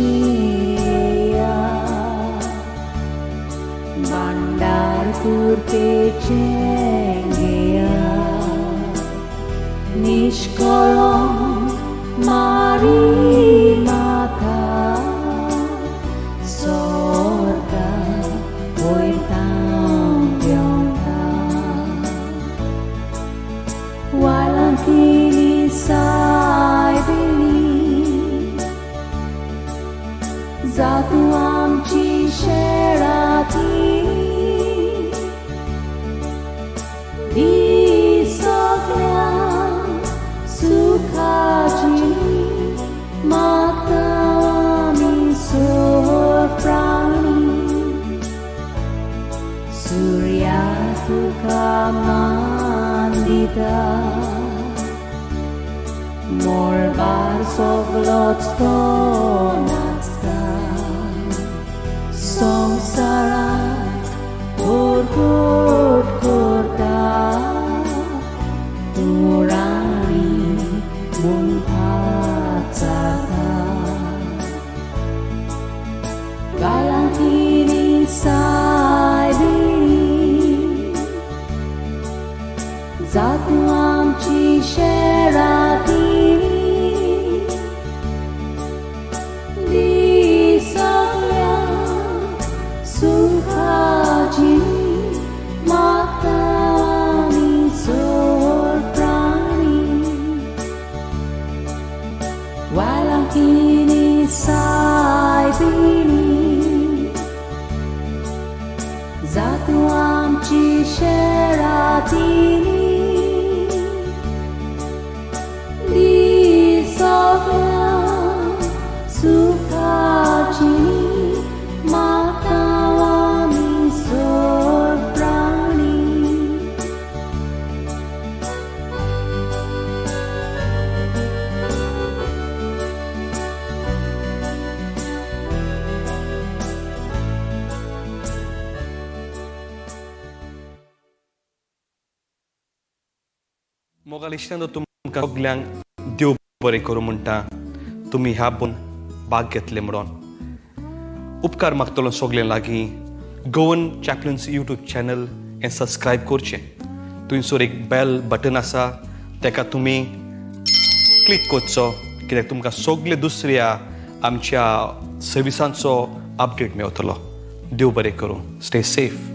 Speaker 5: भांडार कुरपेचें घेया निष्कळंक मारी माता सोर्गा वयता पेंवता. Walang सायबिणी जातू आमची शेळाती दी सगळ्यांक सुखाची मागता आमी सोर प्राणी सूर्या तुका मान दिता मळबार सगलोच तो नाचता संवसाराक परगट करता तूं राणी म्हूण पाचारता. बायलांकिनी सायबिणी जातू आमची शेरातिनी दी सगळ्यांक सुखाची मागता आमी सोर प्राणी. बायलांकिनी सायबिणी जातू आमची शेरातिनी दी सगळ्यांक सुखाची मागता आमी सोर प्राणी.
Speaker 2: मोगाल इश्टांनो, तुमकां सगल्यांक देव बरें करूं म्हणटा. तुमी ह्या बोन भाग घेतले म्हणून उपकार मागतलो सगल्यां लागीं. गोवन चॅपलन्स यूट्यूब चॅनल हें सबस्क्रायब करचें. थंयसर एक बेल बटन आसा, तेका तुमी क्लिक करचो, कित्याक तुमकां सगळे दुसऱ्या आमच्या सर्विसांचो अपडेट मेवतलो. देव बरें करूं. Stay safe.